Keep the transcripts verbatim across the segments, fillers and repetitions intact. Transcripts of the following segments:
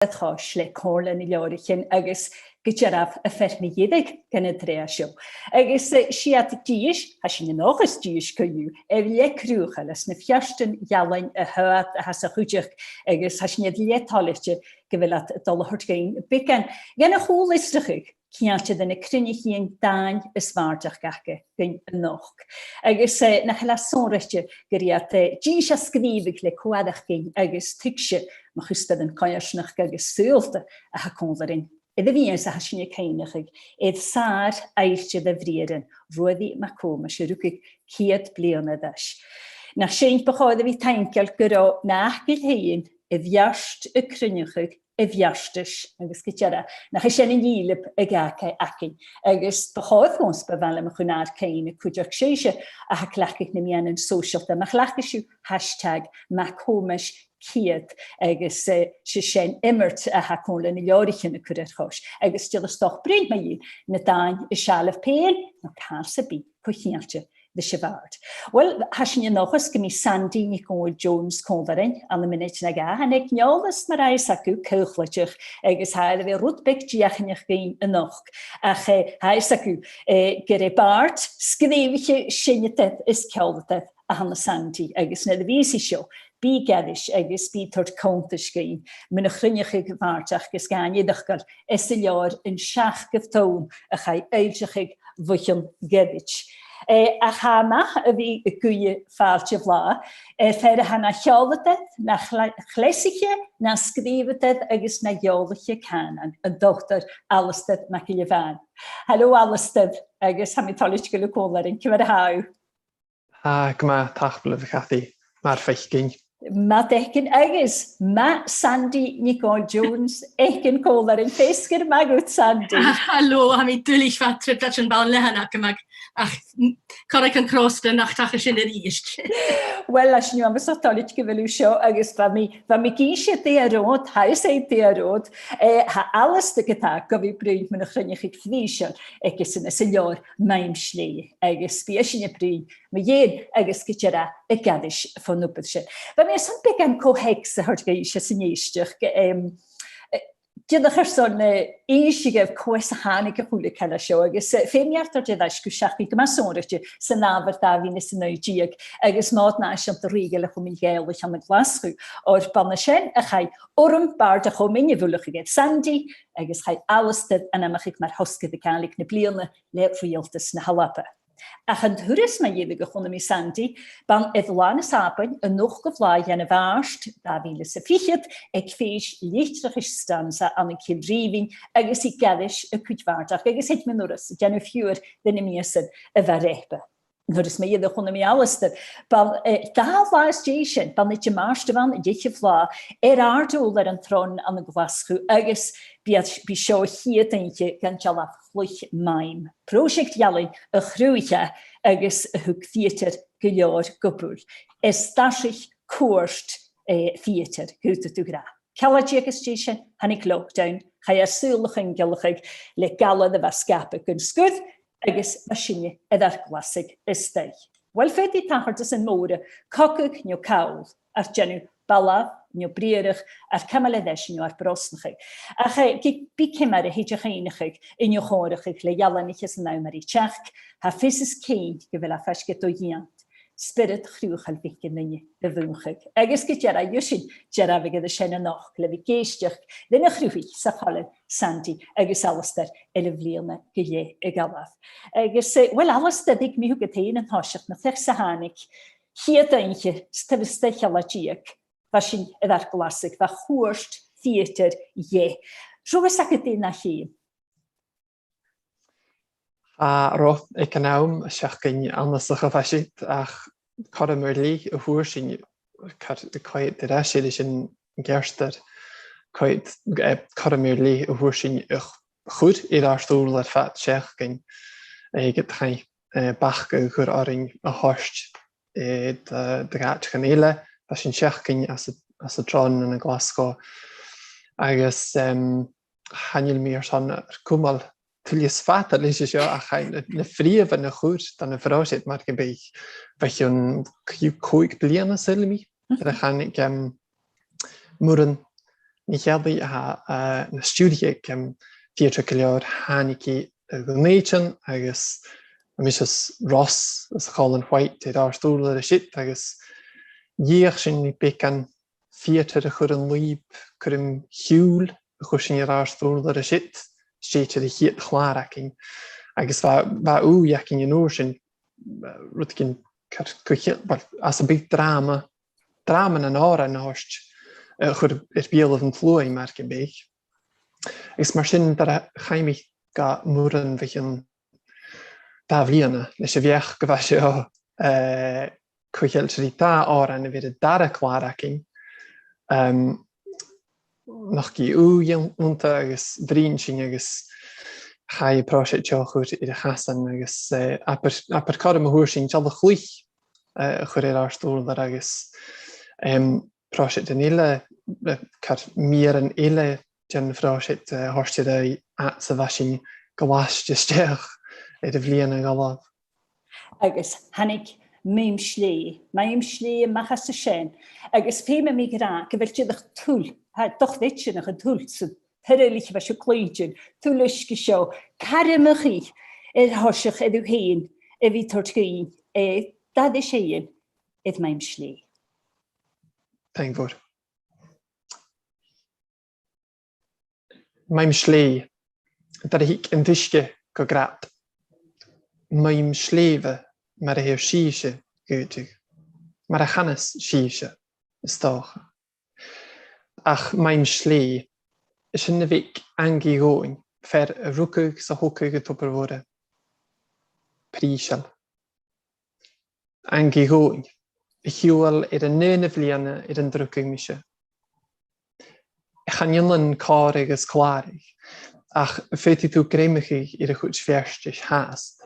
air chois le Comhairle nan Leabhraichean agus gu dearbh am fear mu dheireadh dhen an t-sreath seo. Agus, eh, 's iad dithis, tha sinn an dòchas dithis co-dhiù, air leth cruthachail anns na feartan ealain a tha iad a' cuideachadh, agus tha sinn air leth toilichte gu bheil iad a' dol a thoirt dhuinn beagan dhen a' chùl-fhiosrachadh ceangailte ri na cruinneachaidhean dàin is bàrdachd aca dhuinn a-nochd. Agus, eh, nach eil e sònraichte gur iad, eh, dithis a sgrìobhadh le co-fhaireachdainn agus tuigse mu chuspair an coimhearsnachd agus saoghalta a tha còmhla rinn. Air a' mhìos a tha sinn a' cuimhneachadh air sàr-oilte de bhriathran, Ruairidh MacThòmais, a rugadh ceud bliadhna air ais. Nach sinn bu chòir a bhith taingeil gun robh na fhacail fhèin a' bheairt a' cruinneachadh a' bheartais agus gu dearbh, nach e sin an dìleab a dh'fhàg e againn. Agus bu chòir dhomhsa, bu mhath leam a chur nar cuimhne cuideachd, 's e seo a tha a' cleachdadh na meadhanan sòisealta. Ma chleachdas sibh hashtag MacThòmais ceud, agus, eh, 's e sin iomairt a tha Comhairle nan Leabhraichean a' cur air chois. Agus dìreach 's dòcha bruidhinn mu dheidhinn na dàin a' sealbh pèin, no càil sam bith co-cheangailte ris a' bhàrd. Uill, tha sinn an dòchas gum bi Sandaidh NicDhòmhnaill Jones còmhla rinn ann am mionaid no dhà. Tha e an eòlas, mar a tha fhios agaibh, caochlaideach, agus tha e air a bhith rud beag dìochuimhneach dhuinn a-nochd. Ach, eh, tha fhios agaibh, eh, gur e bàrd sgrìobhaiche, seinneadair is ceòladair a th' ann an Sandaidh, agus nuair a bhios i seo, bidh i ag aithris agus bidh i a' toirt cunntais dhuinn mun a' chruinneachadh bhàrdachd agus dhàin eireachdail anns an leabhar An Seachdamh Tonn a chaidh fhoillseachadh bho chionn ghoirid. Eh, ach tha e math a bhith a' guidhe fàilte bhlàth air fear a tha na cheòladair, na chle-, chleasaiche, na sgrìobhadair agus na eòlaiche cànain, an Dotair Alasdair MacIlleBhàin. Halò, Alasdair, agus tha mi toilichte gu bheil thu còmhla rinn. Ciamar a tha thu? Tha gu math, tapadh leibh, a Chathy. Math ur faicinn. Math ur faicinn agus math Sandaidh NicDhòmhnaill Jones fhaicinn còmhla rinn. Feasgar math dhut, Sandaidh. Ah, halò, tha mi duilich fad trioblaid sin, b' ann leathann agam ach, ach, m-, corrag an crosta nach tachair sin a-rithist. Uill, tha sinn uabhasach toilichte gu bheil thu seo agus bha mi, bha mi ag innse dè an rud, tha fhios agad dè an rud, eh, tha Alasdair a' dol a bhith a' bruidhinn mun a' chruinneachadh phrìseil aigesan anns an leabhar Maim Slighe, agus bidh esan a' bruidhinn mu dheidhinn agus gu dearbh ag aithris fon obair sin. Bha mi airson beagan co-theacsa a thoirt dhuibhse san èisteachd, em, eh, dìreach airson, eh, innse dhuibh cò às a thàinig a h-uile càil seo, agus, eh, feumaidh mi a ràdh air ais gu seachdain gu math sònraichte san Fhàgail dà mhìle 's a naoi deug, agus Mòd Nàiseanta Rìoghail a' Chomuinn Ghàidhealaich ann an Glaschu, oir b' ann an sin a chaidh urram bàrdachd a' chomuinn a bhuileachadh air Sandaidh, agus chaidh Alasdair ainmeachadh mar thosgaire Gàidhlig na bliadhna le Riaghaltas na h-Alba. Ach an turas mu dheireadh a chunna mi Sandaidh, b' ann air Là na Sàbaid, an ochdamh latha dhen Mhàrt, dà mhìle 's a fichead, aig fèis litreachais Stanza ann an Cill Rìmhinn, agus i ag aithris a cuid bhàrdachd, agus thèid mi an uair sin a dhèanamh fiughair dha na mìosan a bha roimhpe. An turas mu dheireadh a chunna mi Alasdair, b' ann, eh, dà latha às dèidh sin, b' ann air Dimàirt a bh' ann, an deicheamh latha, air àrd-ùrlar an Tron ann an Glaschu, agus bidh, bidh seo a' chiad oidhche dhan dealbh-chluich Maim, pròiseact ealain a chruthaich e agus a thug theatar gu leòr gu buil. Is dàrna cuairt, eh, theatar, gu dearbh. Ceala deug às dèidh sin, thàinig lockdown, chaidh ar saoghal a chuingealachadh le galar a bha a' sgapadh gun sgur, agus bha sinne air ar glasadh a-staigh. Uill, faodaidh tachartasan mòra cogadh no call ar dèanamh ballach no briathrachadh, ar cumail air ais no ar brosnachadh. Ach, eh, ge bith ciamar a thèid a chuimhneachadh an neo-chomharrachadh le ealainaiche san àm ri teachd, tha fios is cinnteach gu bheil e faisg air do dhèidh spiorad chruthachail mhic an duine a mhùchadh. Agus gu dearbh, tha sin dearbh aig an sin a-nochd le bhith ag èisteachd ris na chruthaich sa choilean Sandaidh agus Alasdair air a' bhliadhna gu leth a dh'fhalbh. Agus, eh, uill, Alasdair, thig mi thugad fhèin an toiseach, an toiseach 's a thàinig, chiad oidhche, 's turas de cheala deug, bha sinn air ar glasadh, bha chuairt theatar dheth. An robh fhios agad dè na tha e? Cha robh, aig an àm, seachdain annasach a bha siud, ach cothrom air leth a fhuair sinn, car, coimhead air ais air sin an ceartuair, coimhead, eh, cothrom air leth a fhuair sinn a ch-, chur air àrd-ùrlar fad seachdain, eh, ged a chaidh, eh, bacadh a chur oirnn a thoirt, eh, do, do dh'àiteachan eile. Bha sinn seachdain anns a', anns an Tron ann an Glaschu. Agus, em, chan eil mi airson ar cumail tuilleadh 's fada leis an seo, ach na, na freumhan a chur dhan a' phròiseact mar gum biodh, bho chionn cò-, còig bliadhna, saoilidh mi, nuair a thàinig, em, mòran Ní Cheallaigh a tha, eh, na stiùiridh aig, em, Theatre gu Leòr. Thàinig i, eh, a Dhùn Èideann agus tha mise is Ross is Colin White air àrd-ùrlar an siud agus dh'fheuch sinn ri beagan theatre a chur an lùib, cur an t-siubhail a chuir sinn air àrd-ùrlar an siud, stèidhichte air a' chiad chlàr againn. Agus bha, bha ùidh againn an uair sin, eh, rudeigin car cuiche, well, às am biodh dràma, dràma nan òran a thoirt, eh, a chur air beulaibh an t-sluaigh mar gum biodh. Agus mar sin, dar a chaidh mi gu Mòran bho chionn dà bhliadhna, leis a' bheachd gu bheil seo, eh, cuideachail ri dà òran a bh' air an dara clàr againn. Em, nochd i ùidh ann-, annta agus bhruidhinn sinn agus chaidh am pròiseact seo a chur air a chasan agus, eh, abair, abair cothrom a fhuair sinn dealbh-chluich, eh, a chur air àrd-ùrlar agus, em, pròiseactan eile, eh, car mìrean eile den phròiseact, eh, a thoirt air adhart fhad 's a bha sinn glaiste a-steach air a' bhliadhna a dh'fhalbh. Agus thàinig Maim Shlèigh, Maim Shlèigh a-mach às a sin, agus feumaidh mi ràdh gu bheil dìreach tuil, tha, do chreidsinn a' tuil, san t-saoghal a bha sibh a' cluinntinn, tuil uisge seo, cairmeachaidh air thoiseach air thu fhèin, a bhith toirt dhuinn, eh, dà dheas fhaighinn air Maim Shlèigh. Taing mhòr. Maim Shlèigh, dar a thig an t-uisge gu grad. Maim shlèibhe mar a their sibhse, dh'fhaodadh, mar a chanas sibhse, is dòcha. Ach Maim Shlèigh, sin a bh' aig Angaidh Eòghainn, fear a rugadh 's a thogadh an Tobar Mhoire. Prìseil. Angaidh Eòghainn, a shiubhail air an aon bhliadhna air an do rugadh mise. Chan ionann còmhradh is clàradh, ach faodaidh tu greimeachadh air a' chuid bheartais fhathast,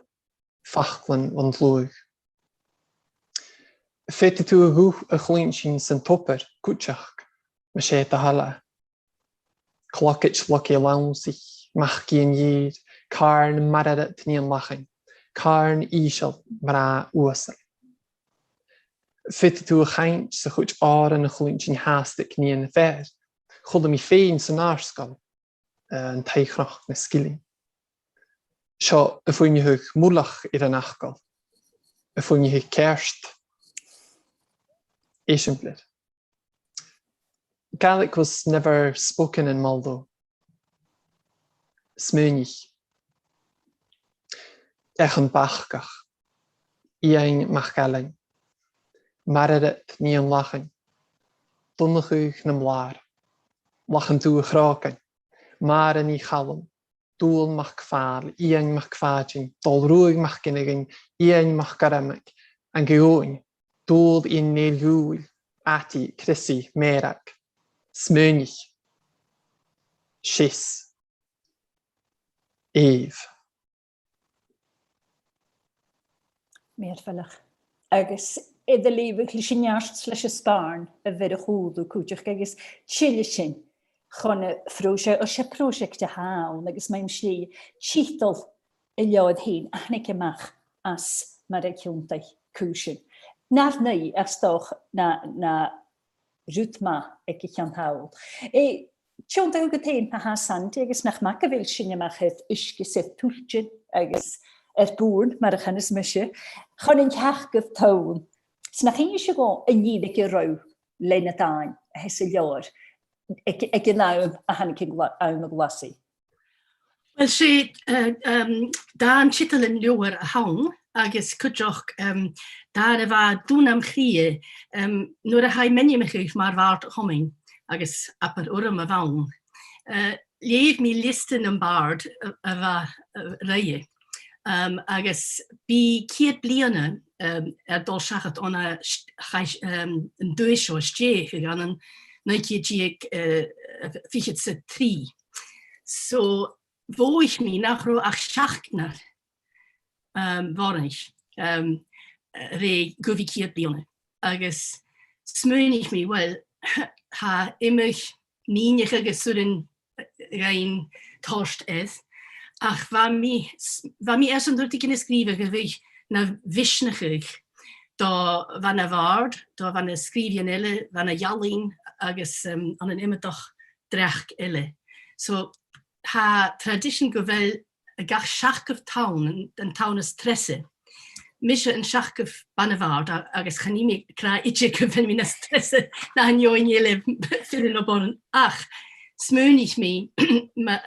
faclan bhon t-sluagh. Faodaidh tu a ghuth a chluinntinn san tobar cuideachd, mas e do thoil e. Clogaid Logaidh Lannsaich, mac Iain Ghìr, càrn Mairearad Nighean Lachainn, càrn ìseal mnà uasal. Faodaidh tu a' chainnt 's a' chuid òrain a chluinntinn fhathast aig Nighean a' Pheathair, chuala mi fhèin san àrd-sgoil, eh, An Taigh-chnoc na Sgillinn. Seo a' fuine a thug mullach air an fhacal, a' fuine a thug ceart, eisimpleir. Gaelic was never spoken in Moldova. Smaoinich. Eachann Bacach, Iain MacAlainn, Mairearad Nighean Lachainn, Donnchadh nam Làir, Lachann Dubh a' Chrògain, Màiri NicCaluim, Dùghall MacPhàil, Iain MacPhàidin, Dòmhnall Ruadh MacFhionghain, Iain MacGhàrmaig, Angaidh Eòghainn, Dùghall Iain Nèill Dhùghaill, Adaidh, Criosaidh, Mèarag, Smaoinich, Seas, Èigh. Mìorbhaileach. Agus iad a' leughadh leis an neart 's leis an spàirn a bh' air a chùlaibh cuideachd, agus tilleadh sinn chun a' phròise-, o, 's e pròiseact a th' ann, agus Maim Shlèigh, tiotal an leabhair fhèin a thàinig a-mach às mar a chunnt sibh cùisean. Nar n-aghaidh, 's dòcha, na, na rud math aig a' cheann thall. Eh, tionndadh thugad fhèin ma-thà, Sandaidh, agus nach math gu bheil sinn a-mach air uisge 's air tuiltean agus air bùrn, mar a chanas mise, chun an t-seachdain tha ann. 'S nach innis sibh dhomh an fhìrinn aig an robh leithid na dàin a th' anns an leabhar aig, aig an àm a thàinig an gla-, àm a' ghlasaidh? Uill, 's e, eh, em, dàn tiotail an leabhair a th' ann, agus cuideachd, em, dàn a bha dùn nam chridhe, em, nuair a chaidh m' ainmeachadh mar bhàrd a' Chomainn, agus abair urram a bh' ann. Eh, leugh mi liosta nam bàird a, a bha, eh, roimhe. Em, agus bidh ceud bliadhna, em, air dol seachad on a st-, chaidh, em, an duais seo a stèidheachadh ann an naoi ceud deug, eh, fichead 's a trì. So, mhothaich mi nach robh ach seachdnar, um, bhoireannaich, um, rè gu bhith ceud bliadhna. Agus smaoinich mi, uill, tha iomadh nighean agus urrainn dhuinn toirt air, ach bha mi, bha mi airson rudeigin a sgrìobhadh a bhiodh na mhisneachadh do bhana-bhàrd, do bhana-sgrìobhaidhean eile, bhana-ealain agus, um, ann an iomadach dreach eile. So, tha traidisean gu bheil a' gach seachdamh tonn, an, an tonn as treasa. Mise an seachdamh bana-bhàrd a-, agus chan eil mi ag ràdh idir gu bheil mi nas treasa na an fheadhainn eile, fir no boireann. Ach, smaoinich mi, ma,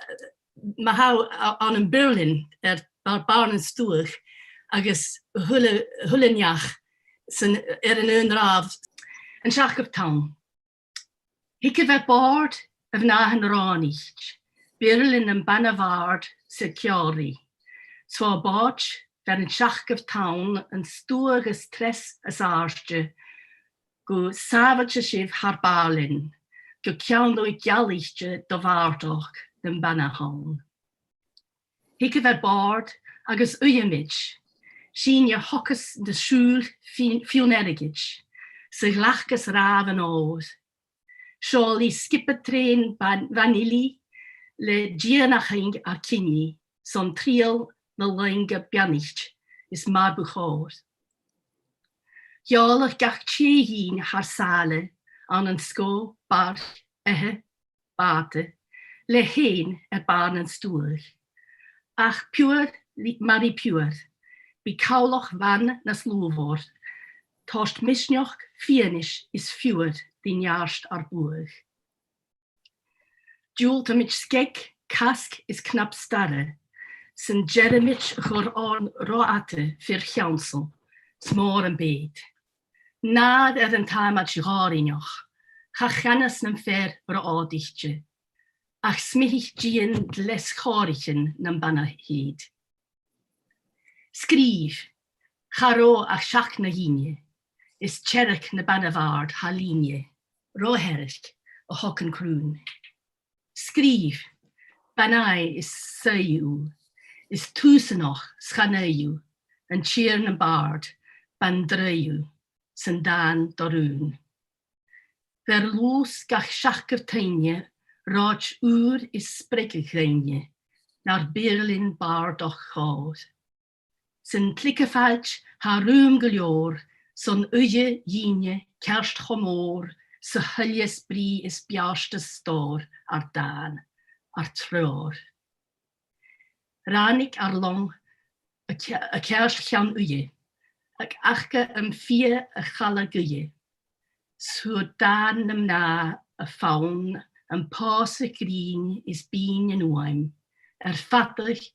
ma tha thu a-, ann am Berlin, air bar-, bàrr nan stuagh, agus a h-uile, a h-uile neach san, air an aon ràmh, an seachdamh tonn. Thig a bheil bòrd a' mhnathan rànaich, Bìrlinn nam bana-bhàrd 's a' ceòl rithe. 'S bho bhòrd bheir an seachdamh tonn an stuagh as treasa as àirde, gu sàbhailte sibh thar bàrr linn, gu ceann ùidh gealaichte do bhàrdachd nam bana-thonn. Thig a bheil bòrd agus uidheamaid, sinn a thogas na siùil fi-, fionn airgid, 's a ghlacas ràmh an òir. Seòlaidh sgioba trèana ban-, bhanaillidh le dìonachaidh ar cinneadh, son triall na lainge beannaichte is marbadh chòir. Gheàrr gach tè dhinn thar sàile, ann an sgòth, barrachd, eatha, bàta, leatha fhèin air bàrr nan stuagh. Ach piuthar, ri-, mar ri piuthar, bidh cabhlach bhan nas lùbhar, toirt misneachd, fianais is fiughair ri neart ar buadh. Diùltamaid sgeag, casg is cnap-starra, san deireamaid a chur oirnn ro fhada fir cheannsal, 's mòr am beud. Nàire air an tàmh-sa dhòrainneach, cha chanas nam fear ro fhàdaichte, ach smitheadh dìon leas chòraichean nam bana-shèid. Sgrìobh, cha robh ach seachd na dh'inne, is tearc na bana-bhàrd tha lìne, ro thearc, a thog an crùn. Sgrìobh, ban-aigh is saoigh thu, is tùsanach 's chan fhaigh thu, an tìr nam bàrd, ban-draoidh thu, san dàn do rùn. Bheir lùths gach seachdamh tuinne, ròid ùr is spreagadh dhuinne, nar Bìrlinn bàrdachd chòir. San t-slige fhàilt tha rùm gu leòr, son uidhe dhìnne ceart cho mòr, 's a thuilleas brìgh is beartas stòr ar dàn, ar treòir. Ràinig ar long a ce-, a ceart cheann uidhe, ag aca am fighe a challa gaoithe. 'S thuirt dàn nam mnà a' fonn am pòsadh grinn is binn an fhuaim, air fadadh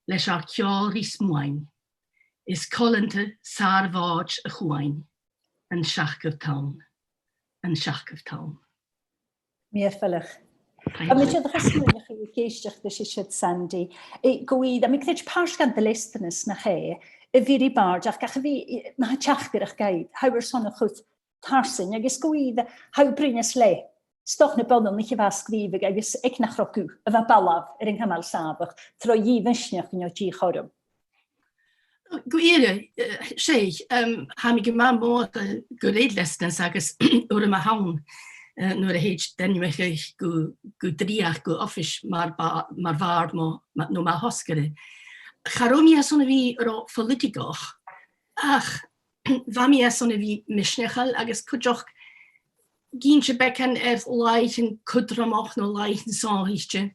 leis ar ceòl ri smuain, is coileanta sàr-bhòid a' chuain, an seachdamh tonn, an seachdamh tonn. Mìorbhaileach. Tha mi dìreach a' smaoineachadh ag èisteachd ris an siud, Sandy, eh, gu bheil, tha mi a' creidsinn, pàirt dhen dleastanas nach e, a bhith ri bàrd, ach gach a bhith, eh, ma tha teachdaireachd agad, tha thu airson a chur tarsainn, agus gu bheil, tha thu a' bruidhinn às leth, 's dòcha na b' fheàrr leat a bhith a' sgrìobhadh agus aig nach robh guth, a bhith a' falbh air an cumail sàmhach, tro dhìth mhisneachd no dìth chothrom. Gu ìre, eh, 's e, em, tha mi gu math mothachadh gu, gu robh dleastanas agus urram a th' ann, eh, nuair a thèid duine a-mach gu, gu dreuchd, gu oifis mar ba-, mar bhàrd mo, ma-, no mar thosgaire. Cha robh mi airson a bhith ro phoilitigeach, ach bha mi airson a bhith misneachail agus cuideachd ag innse beagan air làithean cudromach no làithean sònraichte,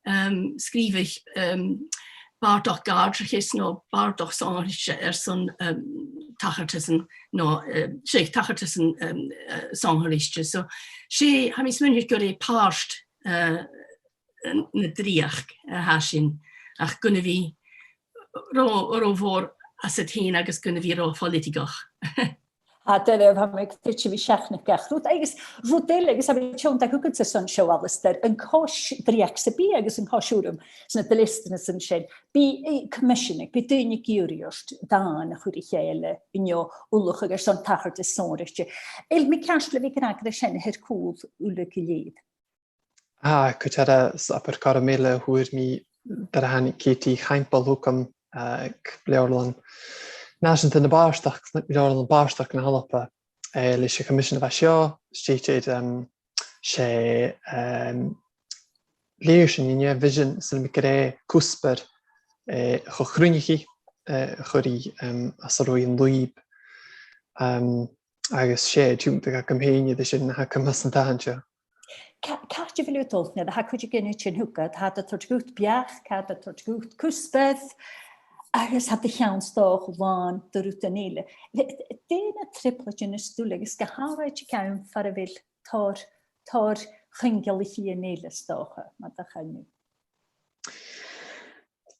em, sgrìobhadh, em, bàrdachd gàirdeachais no bàrdachd sònraichte airson, em, tachartasan no, em, seadh, tachartasan, em, eh, sònraichte. So, 's e, tha mi a' smaoineachadh gur e pàirt, eh, na dreuchd a tha sin, ach gun a bhith ro, ro mhòr asad fhèin agus gun a bhith ro phoilitigeach. Tha, dìreach, tha mi a' creidsinn a bhith seachnadh gach rud. Agus rud eile, agus tha mi a' tionndadh thugadsa airson seo, Alasdair, an cois dreuchd sam bith agus an cois urraim sna dleastanasan sin. Bidh, eh, coimiseannaich, bidh daoine ag iarraidh ort dàn a chur ri chèile, no ullachadh airson tachartas sònraichte. A bheil mi ceart le bhith ag ràdh gur e sin a tha air cùl uile gu lèir? Ah, gu dearbh, 's obair gorm eile a fhuair mi nuair a thàinig Katie Chaimbeul thugam, eh, aig Leabharlann Nàiseanta na Bàrdachd, Leabharlann Bàrdachd na h-Alba, eh, leis a' choimisean a bha seo, stèidhichte, em, 's e, em, leughadh sin, no vision, 's ann a bha mi ag ràdh cuspair, eh, cho cruinneachail, eh, a chur ri, em, às an robh i an lùib. Em, agus 's e tionndadh agam fhèin air sin a th' agam às an dàn seo. Ca-, càit a bheil thu a' dol, nuair a tha cuideigin a' tighinn thugad, tha iad a' toirt dhut beachd, tha iad a' toirt dhut cuspair, agus tha do cheann 's dòcha làn de rudan eile. Dè, dè na trioblaidean as duilghe, agus gu h-àraid aig àm far a bheil tòrr, tòrr chuingealachaidhean eile 's dòcha, mar a chanadh tu?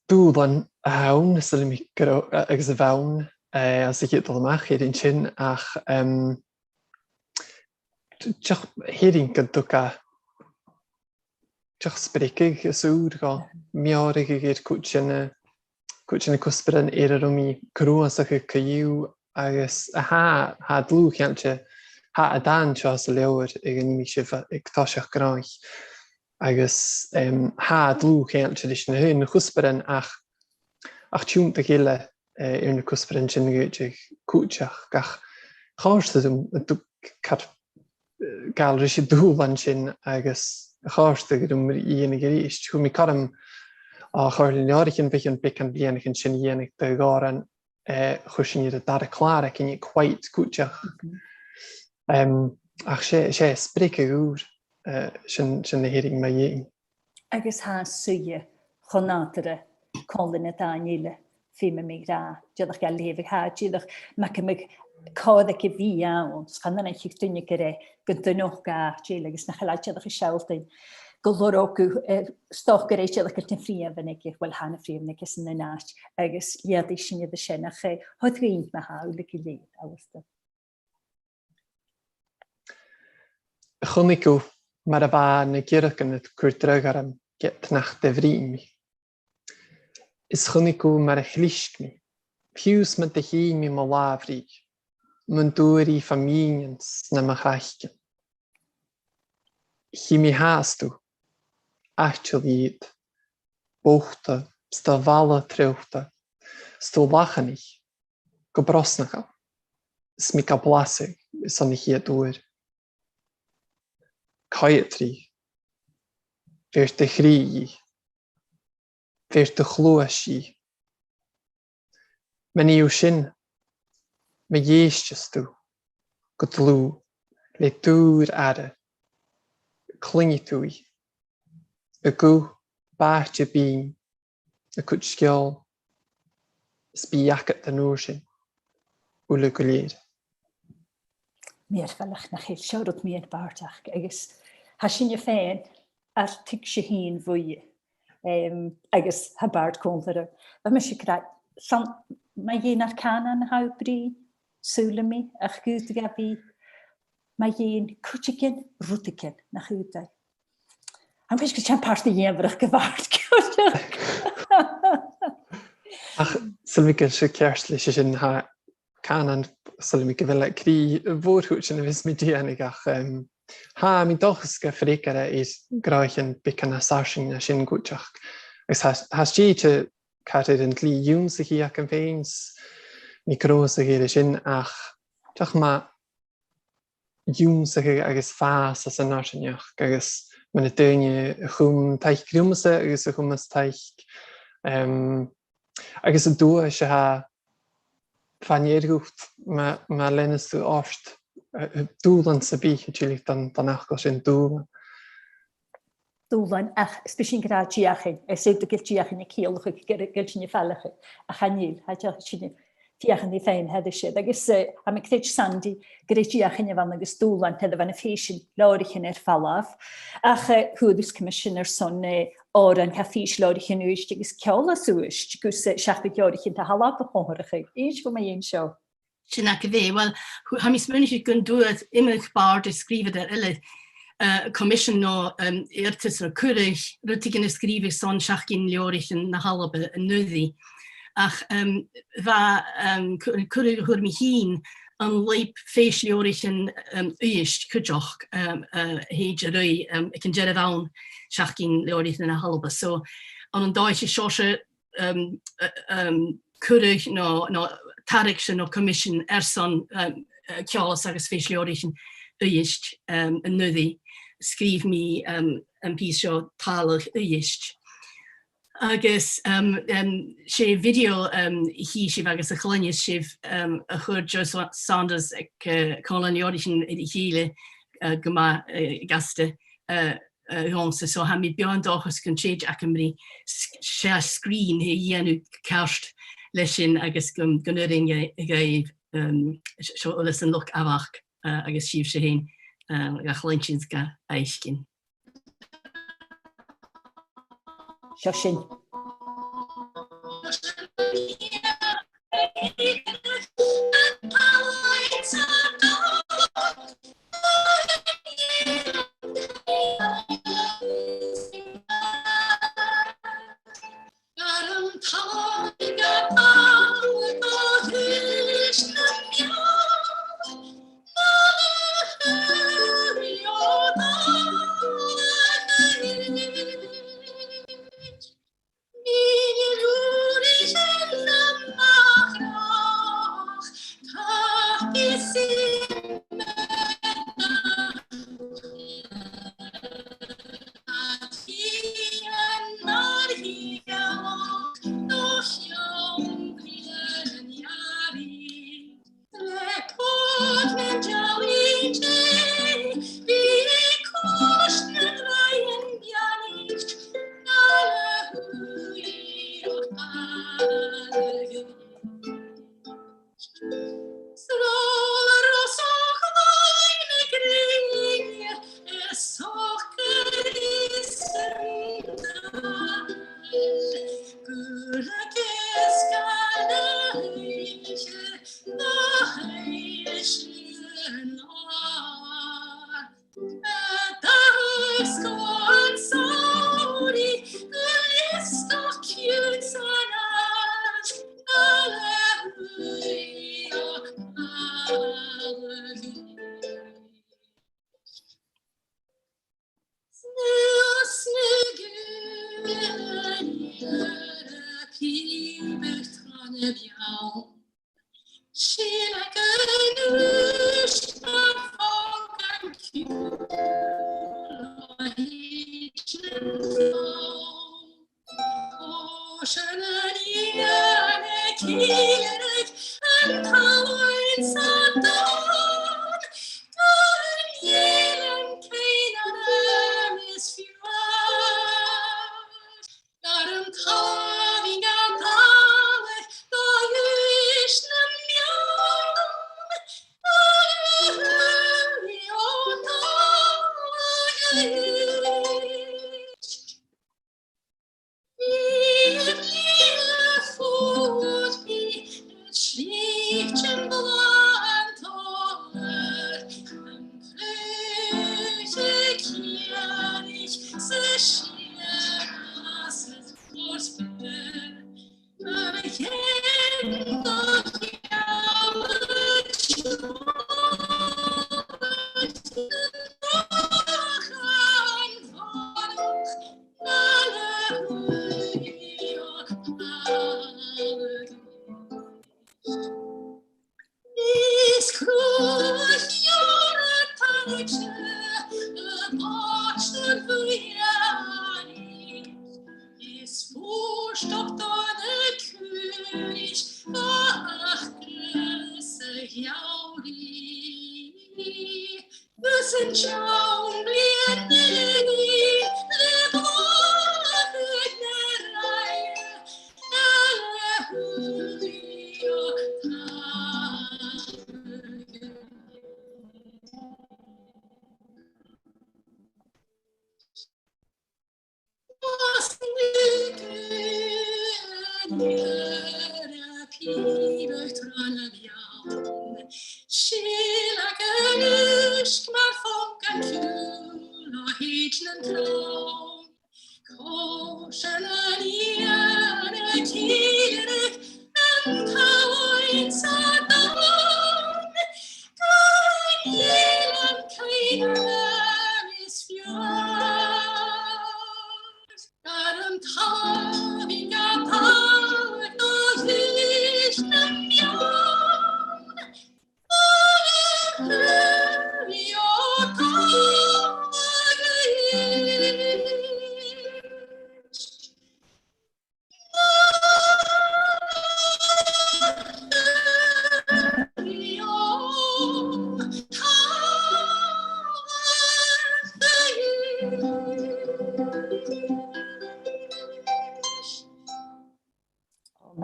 Dùbhlan a th' ann, saoilidh mi gu robh, agus a bh' ann, eh, anns a' chiad dol a-mach air an sin, ach, em, dìreach, tha e ag ràdh gun tug e, dìreach, spreagadh às ùr dhomh, meòrachadh air cuid de na, cuid de na cuspairean air an robh mi a' cruthachadh co-dhiù, agus a tha, tha dlùth-cheangailte, tha an dàn seo sa leabhar a dh'inns mi dhuibh aig toiseach gnothach. Agus, em, tha dlùth-cheangailte ris na h-aon chuspairean ach, ach tionndadh eile, eh, air na cuspairean sin dh'fhaodadh cuideachd, ach chòrd e rium, an dùbh-, car, eh, gabhail ris an dùbhlan sin agus chòrd e rium a dhèanamh a-rithist. Chuir mi cothrom, o, Chomhairle nan Leabhraichean bho chionn beagan bhliadhnaichean sin a dhèanamh de dh'òran, eh, chuir sinn air an dàrna clàr againn aig White cuideachd. Mhm. Em, ach 's e, 's e spreagadh ùr, eh, sin, sin a th' air a bhith mu dheidhinn. Agus tha e suidhe cho nàdarra còmhla ri na dàin eile, feumaidh mi ràdh, dìreach ga leughadh, tha e dìreach, mar gum biodh còir aige a bhith ann, 's chan fhaiceadh duine gur e, gun do nochd e àite eile, agus nach eil e dìreach a' sealltainn gu lorg, eh, stoc gur e dìreach gu bheil na freumhan aige, uill, tha na freumhan aige san aon àite, agus dh'fhaodadh sinn a bhith sin, ach, eh, thoir dhuinn ma-thà uile gu lèir, Alasdair. Chunnaic thu mar a bha na giorragan a' cur dragh orm ged nach do bhruidhinn mi. Is chunnaic thu mar a chlisg mi, fiù 's ma do chì mi mo làmh ribh, mun d' fhuair i fo m' ìnean 's na mo chraiceann. Chì mi fhathast thu, aiteal iad, bogta, 's do bhalla treabhta, 's tu a' lachanaich, gu brosnachail, is mi ga blasad son a' chiad uair. Coimhead rithe, bheir do chridhe dhi, bheir do chluais dhi. Ma nì thu sin, ma dh'èisteas tu gu dlùth le dùr aire, cluinnidh tu i, a' guth bàthte binn, a' cuid sgeòil, is bidh i agad an uair sin uile gu lèir. Mìorbhaileach, nach eil seo rud mìorbhaileach, agus tha sinne fhèin air tuigse fhìn bhuaithe, em, agus tha Bàrd còmhla rium. Bha mise ag ràdh, 's ann mu dheidhinn ar cànan a tha thu a' bruidhinn, saoilidh mi, ach 's urrainn dhut a bhith mu dheidhinn cuideigin, rudeigin, nach urrainn dhut. Tha mi a' creidsinn gu bheil sin pàirt de dh'fheum-airgneachd a' Bhàird cuideachd. Ach saoilidh mi gu bheil sibh ceart leis sin, tha cànan, saoilidh mi gu bheil e cridhe a' mhòr-chuid dhen a bhios mi a' dèanamh, ach, em, tha mi an dòchas gu freagair e air gnothaichean beagan nas fharsainge na sin cuideachd. Agus tha, tha e stèidhichte car air an t-slighe ionnsachadh agam fhèin, 's mi a' cruthachadh air a sin, ach dìreach ma ionnsachadh agus fàs anns an fharsaingeachd, agus mu na daoine a chùm taic riumsa agus a chumas taic, em, agus an duais a tha fa-near dhut ma, ma leanas tu ort, eh, dùbhlan sam bith a' tilleadh dhan, dhan fhacal sin, dùbhlan. Dùbhlan, ach 's bidh sinn ag ràdh deuchainn, eh, 's urrainn dhut deuchainn a ciallachadh gu bheil, gu bheil sinn a' falachadh, ach chan eil, tha deuchainn, sinn a' feuchainn ri faighinn air ais air. Agus, eh, tha mi a' creids, Sandy, gur e deuchainn a bh' ann agus dùbhlan, nuair a bha na fèisean leabhraichean air falbh. Ach, eh, fhuair thusa coimisean airson, eh, òran tha fèis leabhraichean Uibhist agus Ceòlas Uibhist gus, eh, Seachdain Leabhraichean na h-Alba a chomharrachadh. Innis dhomh mu dheidhinn seo. Sin agad e. Uill, th-, tha mi a' smaoineachadh gun d' fhuair iomadh bàrd is sgrìobhadair eile, eh, coimisean no, em, iarrtas no cuireadh rudeigin a sgrìobhadh son Seachdain Leabhraichean na h-Alba an-uiridh. Ach, em, bha, em, cu-, cuireadh a fhuair mi fhìn an lùib fèis leabhraichean, em, Uibhist cuideachd, em, eh, a thèid a ruith, em, aig an dearbh àm Seachdain Leabhraichean na h-Alba. So, ann an dòigh, 's e seòrsa, em, eh, em, cuireadh no, no tairgse no coimisean airson, em, eh, Ceòlas agus Fèis Leabhraichean Uibhist, em, an-uiridh, sgrìobh mi, em, am pìos seo, Tàladh Uibhist. Agus, em, em, 's e video, em, a chì sibh agus a chluinneas sibh, em, a chuir Jo Sa-, Saunders aig, eh, Comhairle nan Leabhraichean air a chèile, eh, gu math, eh, gasta. eh, eh, dhòmhsa, so tha mi beò an dòchas gun tèid agam ri s-, seach sgrìn a dhèanamh ceart leis sin agus gun, gun urrainn dha-, dhaibh, um, s-, seo, leis an luchd-amhairc, eh, agus sibhse fhèin, eh, ga chluinntinn 's ga fhaicinn. Seo sinn.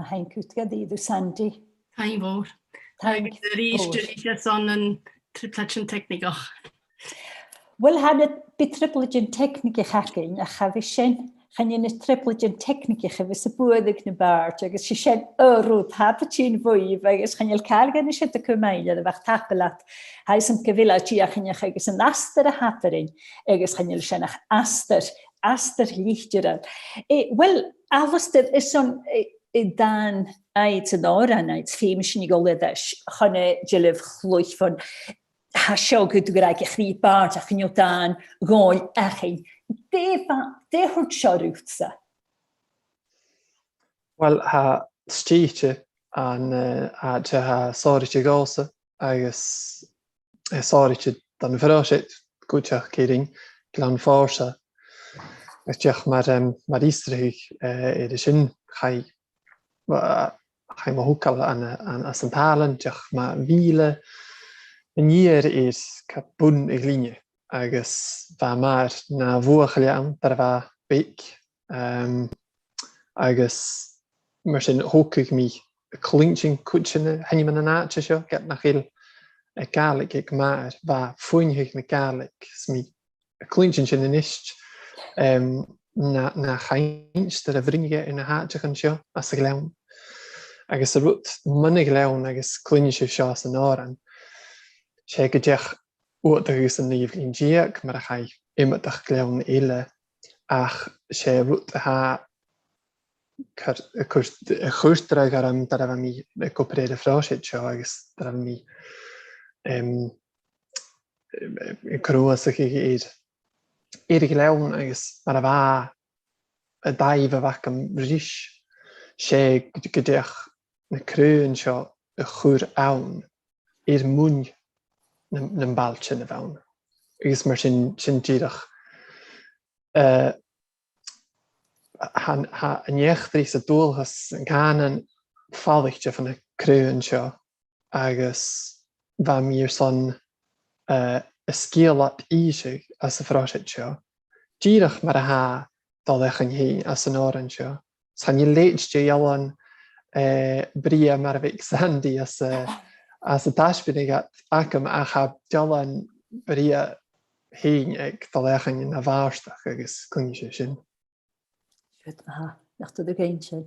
Thank you, gu dearbh, Sandy. Taing mhòr. Taing mhòr. Agus a-rithist, a-rithist airson na trioblaidean teicnigeach. Uill, tha na, bidh trioblaidean teicnigeach againn, ach cha bhi sin, chan e na trioblaidean teicnigeach a bhios a' buaidh aig na bàird, agus 's e sin an rud, tha iad a' tighinn bhuaibh, agus chan eil càil gun a sin a' cumail, a bheil, tapadh leat, tha fhios agam gu bheil e dìochuimhneach agus an astar a th' againn, agus chan eil sin ach astar, astar litearrach. Eh, uill, Alasdair, is ann, eh, an dàn, aig an òran, aig Feumaidh Sinn a Dhol Air Ais, chun an dealbh-chluich bhon, tha seo gu dearbh gu gràdh a' chrìoch bàrdachd, no dàn dhomhainn againn. Dè bha, dè thuirt seo riutsa? Uill, tha stèidhichte an, eh, àite, tha sònraichte dhòmhsa, agus eh, sònraichte don phròiseact cuideachd, Ciarrain, Gleann Fòrsa. Agus dìreach mar, em, mar fhiosrachadh, eh, air sin, chaidh, eh, chaidh mo thogail an, an, anns an tàlant, dìreach mu mhìle an iar air cà bun a' ghlinne, agus bha m' athair na bhuachaille ann nuair a bha e beag, em, agus mar sin thogadh mi a' cluinntinn cuid de na h-ainmean an àite seo, ged nach eil, eh, Gàidhlig aig m' athair, bha fuaimneachadh na Gàidhlig, 's mi a' cluinntinn sin a-nis, em, na, na chainnt nuair a bhruidhneas tu air na h-àiteachan seo anns a' Ghleann. Agus an rud mun a' Ghleann agus cluinnidh sibh seo san òran, 's e gun deach uabhasach san naoidheamh linn deug, mar a chaidh iomadach gleann eile, ach 's e rud a tha cur, a' cur, a' cur dragh orm nuair a bha mi ag obair air a' phròiseact seo agus nuair a bha mi, em, ag cruthachadh air, air a' ghleann agus mar a bha an dàimh a bh' agam ris, 's e gun, gun deach na craobhan seo a chur ann air muin na, nam bailtean a bh' ann. Agus mar sin, sin dìreach, eh, tha, tha an eachdraidh 's an dualchas, an cànan falaichte fon a' chraobhan seo, agus bha mi airson, eh, an sgeulachd innse anns a' phròiseact seo, dìreach mar a tha Dòmhnall Iain fhèin anns an òran seo. 'S chan eil leithid de dh'ealan, eh, brèagha mar a bh' aig Sandy anns a', anns an taisbeanadh agam, ach tha dealan brèagha fhèin aig Dòmhnall Iain na bhàrdachd agus cluinnidh sibh sin. Siud, aha, nach do do ghein sin.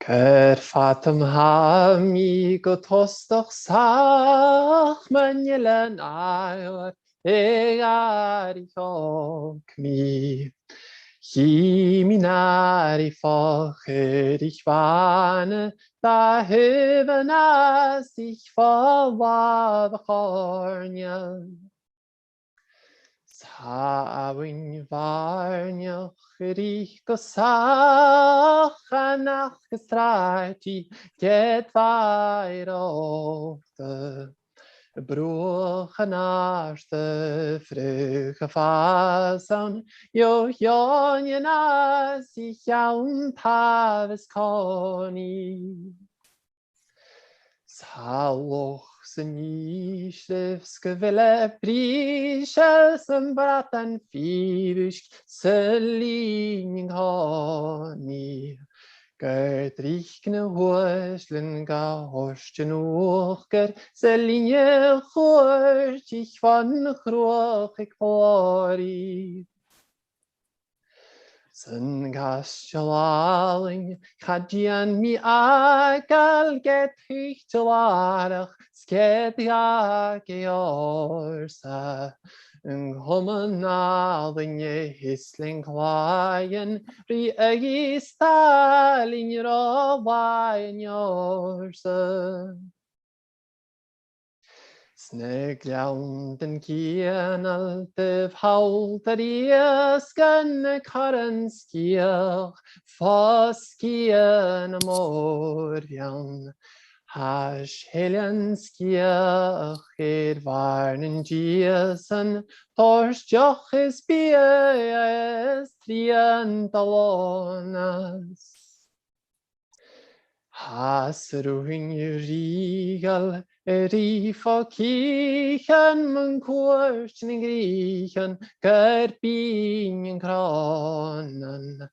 Gur fada 'm tha mi gu tostach sach mun eilean àlainn a dh'fhairich mi. Chì mi an àirigh fo chuirich bhàna, dà thaobh an fhàsaich fo làmh a' chòrnair. 'S tha abhainn Bhàirneach a' ruith gu sàmhach a-mach à sràid i ged bha i reòthte. Bruach an àirde, fraoch a' fàs ann, deòin an fhàsaich ann, tàmh is còmhnaidh. 'S tha loch san ìsleabh 's gu bheil e brìseil 's am bradan fìor-uisg 's a' linn an-còmhnaidh. Gur tric na h-uaislean ga thoirt an uachdar 's a' linn a' chuairtich fon chruach aig Flòraidh. 'S an caisteal àlainn, cha dèan mi fhàgail ged thuit làrach 's ged dh'fhàg e ormsa. An comann àlainn a thèid linn clàighean, ri aghaidh 's tàlainn ro làithean ormsa. 'S na gleanntan cianail do bhaltar iasgair na corran sgiathach fo sgiath na mòr-bheann. Tha seilean sgiathach air bhàrr nan dìosan, toirt deoch is biadh is trian do Lònas. 'S e sruth rìoghail a' ruith fo chìchean mun cuairt nan grìochan, gur binn an crònan.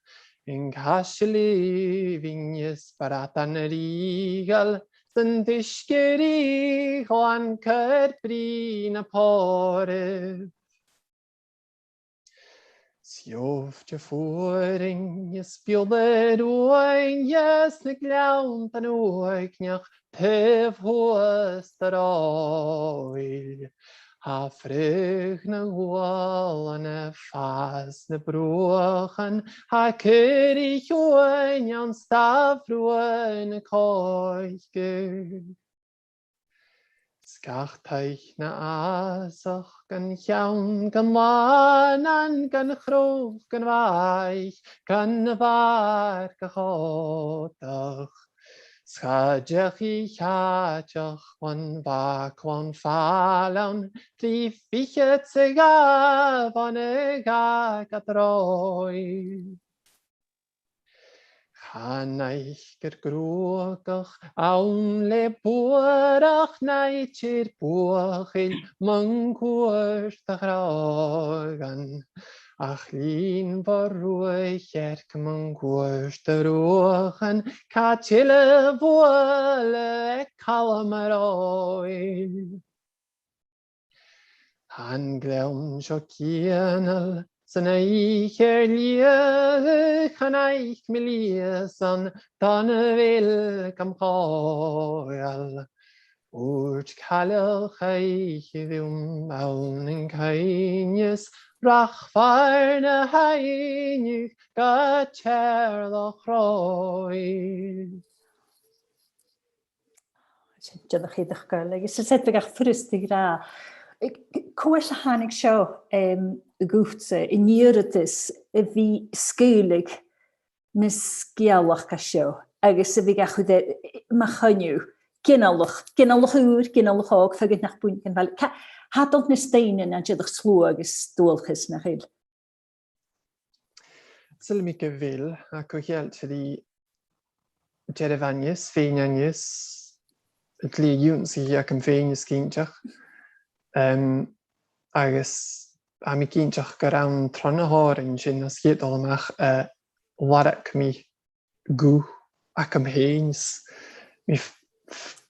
An caiseal a' bhinneas bradan a' rìoghail, 's an t-uisge a' rìgh ghlan gur brìgh na pòraibh. 'S iobh de fuarainn is beul a' ruainne 's na gleanntan uaigneach taobh thuas do ròil. Tha fraoch na ghualan a' fàs na bruachan, tha caoraich uain ann stafrua na còigeadh. 'S gach taigh na fhàsach gun cheann gun lànan gun chrodh gun mhaith gun a' bhàrr gu chòdach. 'S cha deach i chàiteach bhon bhàgh làn fàileann trì fichead 's a dhà bhon a dhà gad ròimh. Chan fhaic gur gruagach ann le buarachd naidir buachaill mun cuairt a chròdhan. Ach linn bho ruaigh chearc mun cuairt a ruachan, càit eile bhuail e Calum a' Ròimh? Tha an gleann seo cianail san oidhche air leth, chan fhaic mi lìosan dona bheil gam chòmhdhail. Ùird cailleach oidhche bhuam ann an caoimhneas, rachfar na h-aibhneadh gu Teàrlach Ròimh. Sin dìreach iadach gael, agus is e bhiodh gach furasta a ràdh. Cò às a thàinig seo, em, dhutsa, an iarrtas a bhith sgaoileadh na sgeulachd seo, agus a bhith ga chur, eh, mu choinneamh, ginealach, ginealach ùr, ginealach òg, feadhainn nach buin gun bhaile. Ca-, tha dol nas doimhne na dìreach sluagh agus dualchas, nach eil? Saoilidh mi gu bheil, ach co-cheangailte ri dearbh-aithne is fèin-aithne is an t-slighe ionnsachaidh agam fhèin is cinnteach. Em, agus tha mi cinnteach gur ann tron a' thòrainn sin as coireach a-mach, eh, lorg mi guth agam fhèin. 'S mi f-, f-,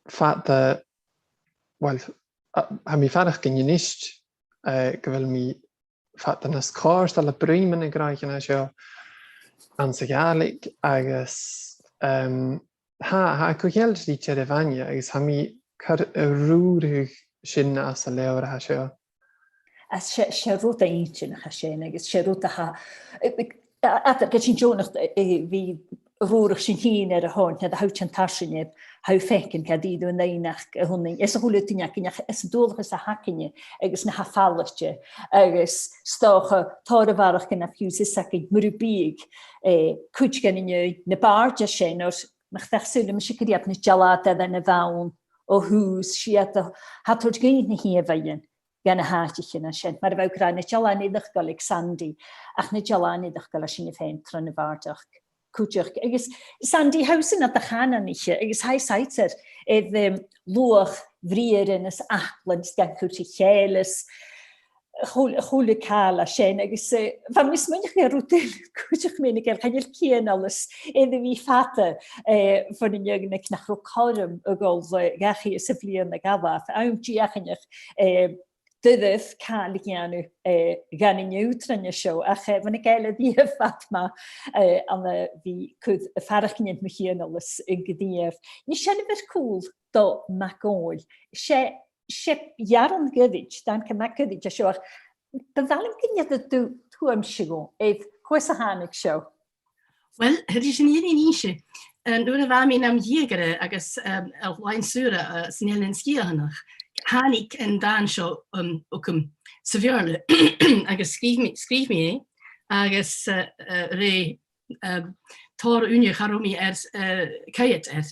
fada, well, a, tha mi a' faireachdainn a-nis, eh, gu bheil mi fada nas cofhurtail a' bruidhinn mu na gnothaichean seo anns a' Ghàidhlig agus, em, tha, tha e co-cheangailte ri dearbh-aithne agus tha mi a' cur an rùrachadh sin anns an leabhar a tha seo. Agus 's e, 's e rud inntinneach a tha sin, agus 's e rud a tha, eh, eh, a, a, ged a tha sinn deònach, eh, eh, bhith rùrach sinn fhìn air a thòin, no a thoirt an tarsainn air, tha thu a' faicinn gu dè an aon aca a th' annainn, is a h-uile duine againn, ach is an dualchas a th' againne, agus na tha faighinn, agus 's dòcha tòrr a bharrachd gun a fiù 's fhios againn, mura biodh, eh, cuid dhen fheadhainn, na bàird sin, oir nach deach saoilidh mise gur iad na dealbhadairean a bh' ann o thùs, 's iad a tha a' toirt dhuinn na h-ìomhaighean dha na h-àiteachan sin, mar a bha thu ag ràdh, na dealbhan iongantach aig Sandy, ach na dealbhan iongantach leis sinne fhèin tron a' bhàrdachd cuideachd. Agus Sandy, tha thusa nad chànan-sa, agus tha thu a' saighdear air, em, luach bhriathran is fhaclan 's gan cur ri chèile is a h-uile, a h-uile càil a tha sin, agus, eh, bha mi a' smaoineachadh air rud eile cuideachd, mi fhìn a' gabhail, chan eil cianalas air a bhith fada, eh, bhon an fheadhainn nach robh cothrom a dhol, eh, dhachaigh sa bhliadhna a dh'fhalbh. Àm dìochuimhneach, eh, doirbh càil a dhèanamh, eh, dhan an ùghdarras seo, ach, eh, bha na Gàidheil air a bhith fada math, eh, ann a bhith a' cur a faireachdainnean mu chianalas an gnìomh. Nise, seinnibh air cùl do MacDhòmhnaill. 'S e, 's e earrann ghoirid, dàn gu math goirid a tha seo, ach bu mhath leam gun dèanadh tu tuaiream dhomh air cò às a thàinig seo. Uill, tha sin fìor inntinneach. Eh, nuair a bha mi nam dheugaire agus, em, a' làithean-saora, eh, san Eilean Sgitheanach, thàinig an dàn seo, em, thugam sa Bheurla agus sgrìobh mi, sgrìobh mi e agus, eh, eh, rinn, em, tòrr ùine, cha robh mi air, eh, coimhead air.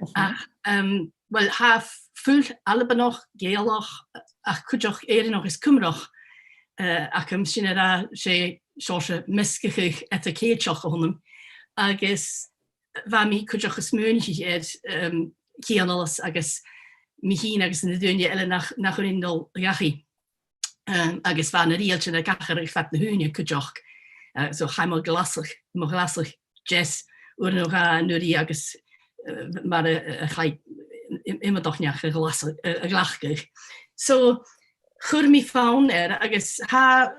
Mhm. Ach, em, uill, tha fuil Albannach, Gàidhealach, ach cuideachd Èireannach is Cuimreach, eh, agam, sin a ràdh, 's e seòrsa measgachadh eadar-Cheilteach a th' annam. Agus bha mi cuideachd a' smaoineachadh air, em, cianalas agus mi fhìn agus na daoine eile nach, nach urrainn dol dhachaigh. Um, agus bha na riaghailtean ag atharrachadh fad na h-ùine cuideachd. Uh, so chaidh mo ghlasad, mo ghlasad deas uair no dhà an-uiridh agus, uh, mar a, a chaidh i-, iomadach neach a ghlas-, a, a ghlacadh. So chuir mi fonn air agus tha,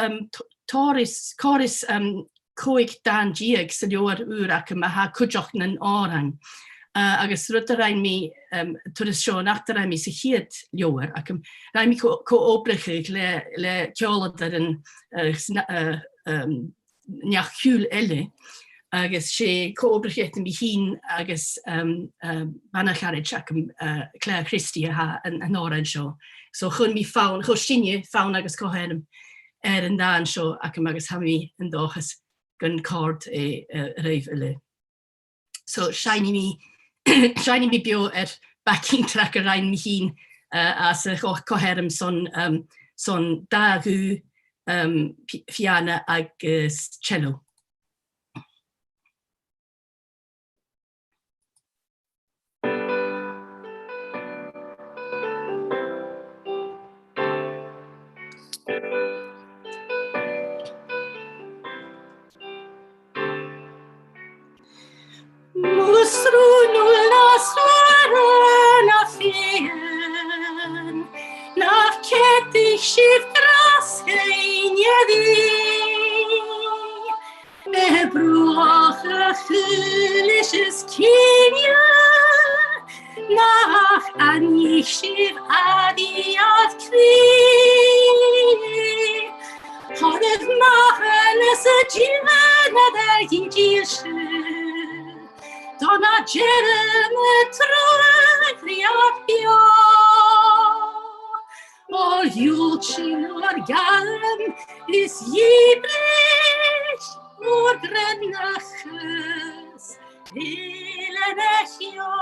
um, t-, tòrr is, còrr is, um, còig dàn deug sa leabhar ùr agam a tha cuideachd nan òran. Uh, agus rud a rinn mi, um, turas seo nach do rinn mi sa chiad leabhar agam, rinn mi co-, co-obrachadh le, le ceòladairean, uh, sna-, uh, um, neach-ciùil eile, agus 's e co-obrachadh eadar mi fhìn agus, um, um, bana-charaid agam, uh, Claire Christie a tha an, an t-òran seo. So chuir mi fonn, chuir sinne fonn agus co-sheirm air an dàn seo agam agus tha mi an dòchas gun còrd e, eh, ribh uile. So seinnidh mi, seinnidh mi beò air backing track a rinn mi fhìn, eh, às a' cho-, co-sheirm son, um, son dà ghuth, um, pi-, piàna agus cello. Mus rùn ùr na sùra na fìon, nach ceadaich sibh gras fhèin a bhith. E bruach a' chaoilidh is cinnidh, nach aithnich sibh a' bhith air cridhe. Thoradh mathanas a' dìon a dh'fhàg an dìlse, do na deirim truagh ri ar beò. Mo dhiùltan, ur gairm is dhìbris, ur greimeachas, eilean a' cheò.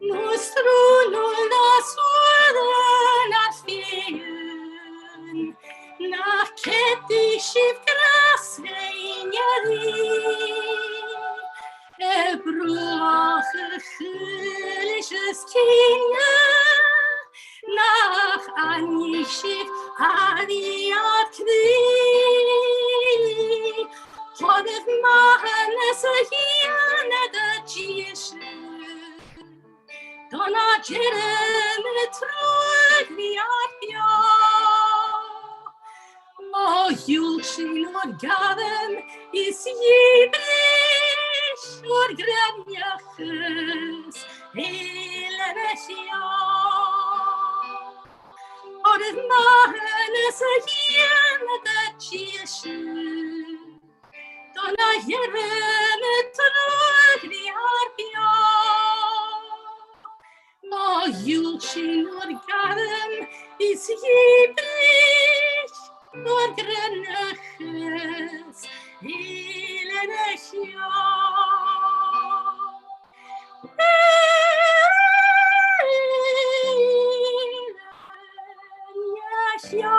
Mus rùn ùr na sùra na fìon, nach ceadaich sibh gras fhèin a bhith. E bruach a' chaoilidh is cinnidh, nach aithnich sibh a' bhith air cridhe. Thoradh mathanas a' dìon a dh'fhàg an dìlse, do na deirim truagh ri ar beò. Mo dhiùltan, ur gairm is dhìbris, ur greimeachas, eilean a' cheò. Thoradh mathanas a' dìon a dh'fhàg an dìlse, do na deirim truagh ri ar beò. Mo dhiùltan, ur gairm is dhìbris, ur greimeachas, eilean a' cheò. Eilean a' cheò.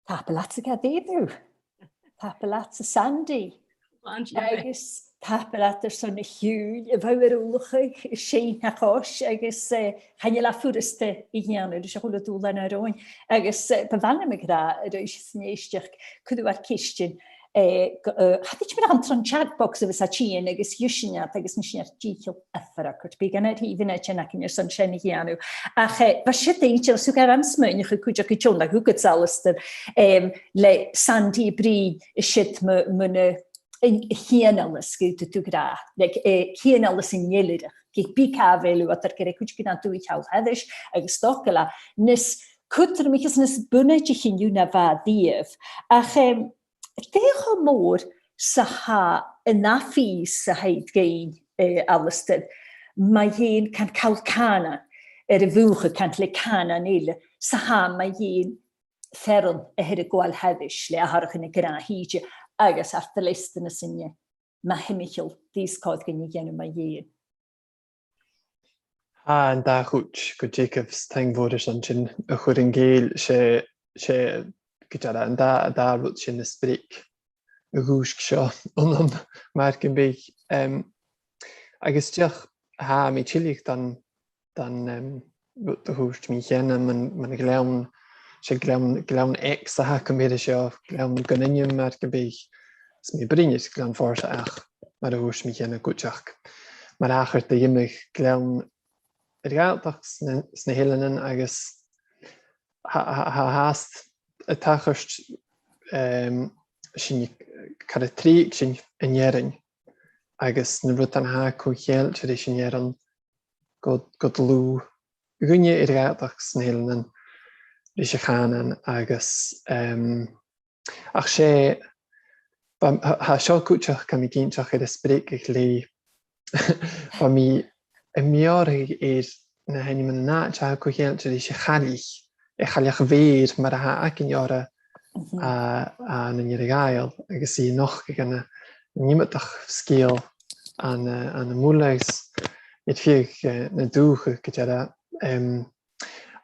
Tapadh leat, a Chatrìona. Tapadh leat, a Sandaidh. Agus tapadh leat airson a' chiùil a bha thu air ullachadh, 's e sin a' chois, agus, eh, chan eil e furasta a dhèanamh, leis a h-uile dùbhlan a th' ann. Agus, eh, bu mhath leam a ràdh, a-rithist, san èisteachd, cuir do cheistean, eh, gu, eh, cha bhi mi ag ràdh tron chat box a bhios a' tighinn, agus dh'innseas iad, agus nì sinn air dìcheall air fhàgail. Bidh e na thrì mhionaidean againn airson sin a dhèanamh. Ach, eh, bha siud inntinneach, 's gu bheil mi a' smaoineachadh cuideachd gu dearbh, a thuirt thu, Alasdair, em, le Sandaidh a' bruidhinn, siud mu, mu na, eh, a' chianalas, gu, tu, tu ag ràdh, like, eh, cianalas an eilthireachd, ge bith càit a bheil thu, a thuirt gur e cuideigin à dùthaich thall thairis, agus 's dòcha gu bheil e nas cudromaiche 's nas bunaiteach an-diugh na bha e riamh. Ach, em, dè cho mòr 's a tha an ath phìos a th' agad fhèin, eh, Alasdair, mu dheidhinn can call cànain air a mhùchadh, can le cànan eile, 's a tha mu dheidhinn fearann a th' air a ghabhail thairis le atharrachadh na gnàth-shìde agus ar dleastanasan-ne? ma thimcheall ri sgoil gun a dhèanamh mu dheidhinn. Tha an dà chuid gu dearbh, 's taing mhòr airson sin a chur an cèill, 's e, 's e gu dearbh an dà, an dà rud sin a spreag a dhùisg seo annam mar gum biodh. Em, agus dìreach tha mi tilleadh don, don, em, rud a thuirt mi cheana, mun, mun ghleann, 's e gleann, gleann X a th' agam air seo, gleann gun ainm mar gum biodh, 's mi a' bruidhinn air Gleann Forsa ach mar a thuirt mi cheana cuideachd, mar a chaidh a dh'fheumas gleann air Ghàidhealtachd sna, sna h-Eileanan agus tha, tha, tha fhathast a' tachairt, em, sinn car a' tric sinn an fhearainn agus na rudan a tha co-cheangailte ris an fhearann gu, gu dlùth dhuinne air Ghàidhealtachd sna h-Eileanan ris a' chànan agus, em, ach 's e, bha, tha, tha seo cuideachd, tha mi cinnteach, air a spreagadh le, bha mi a' meòrachadh air na h-ainmean an àite a tha co-cheangailte ris a' chailleach, a' chailleach-mheur mar a tha againn orra, mhm, à, à an Earra-Ghàidheal, agus i a' nochdadh ann an, an iomadach sgeul ann an, ann am mullach is air feadh, eh, na dùthcha gu dearbh. Em,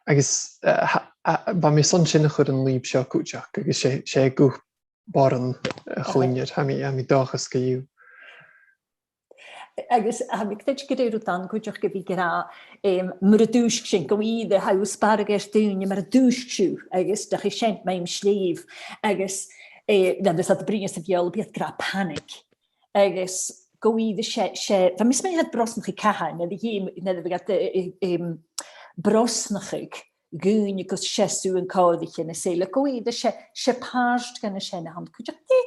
agus, eh, tha, tha, bha mi airson sin a chur an lùib seo cuideachd, agus 's e, 's e guth boireann a chluinnear, tha mi, tha mi an dòchas gu... Agus tha mi a' creidsinn gur e rud ann cuideachd gu bhith ag ràdh, em, mura dùisg sinn, gu bhith a' toirt sparradh air daoine mura dùisg sibh, agus dè tha sin, mum shlèibh, agus, eh, nuair a tha iad a' bruidhinn sa Bheurla, bidh iad ag ràdh panic. Agus gu bhith, 's e, 's e, bha mi a' smaoineachadh brosnachadh catha, nuair a dh'fheumas, nuair a bhiodh iad, eh, eh, em, brosnachadh dhaoine gus seasamh an còraichean is eile, gu bhith, 's e, 's e pàirt dhen a sin a th' ann cuideachd. Dè,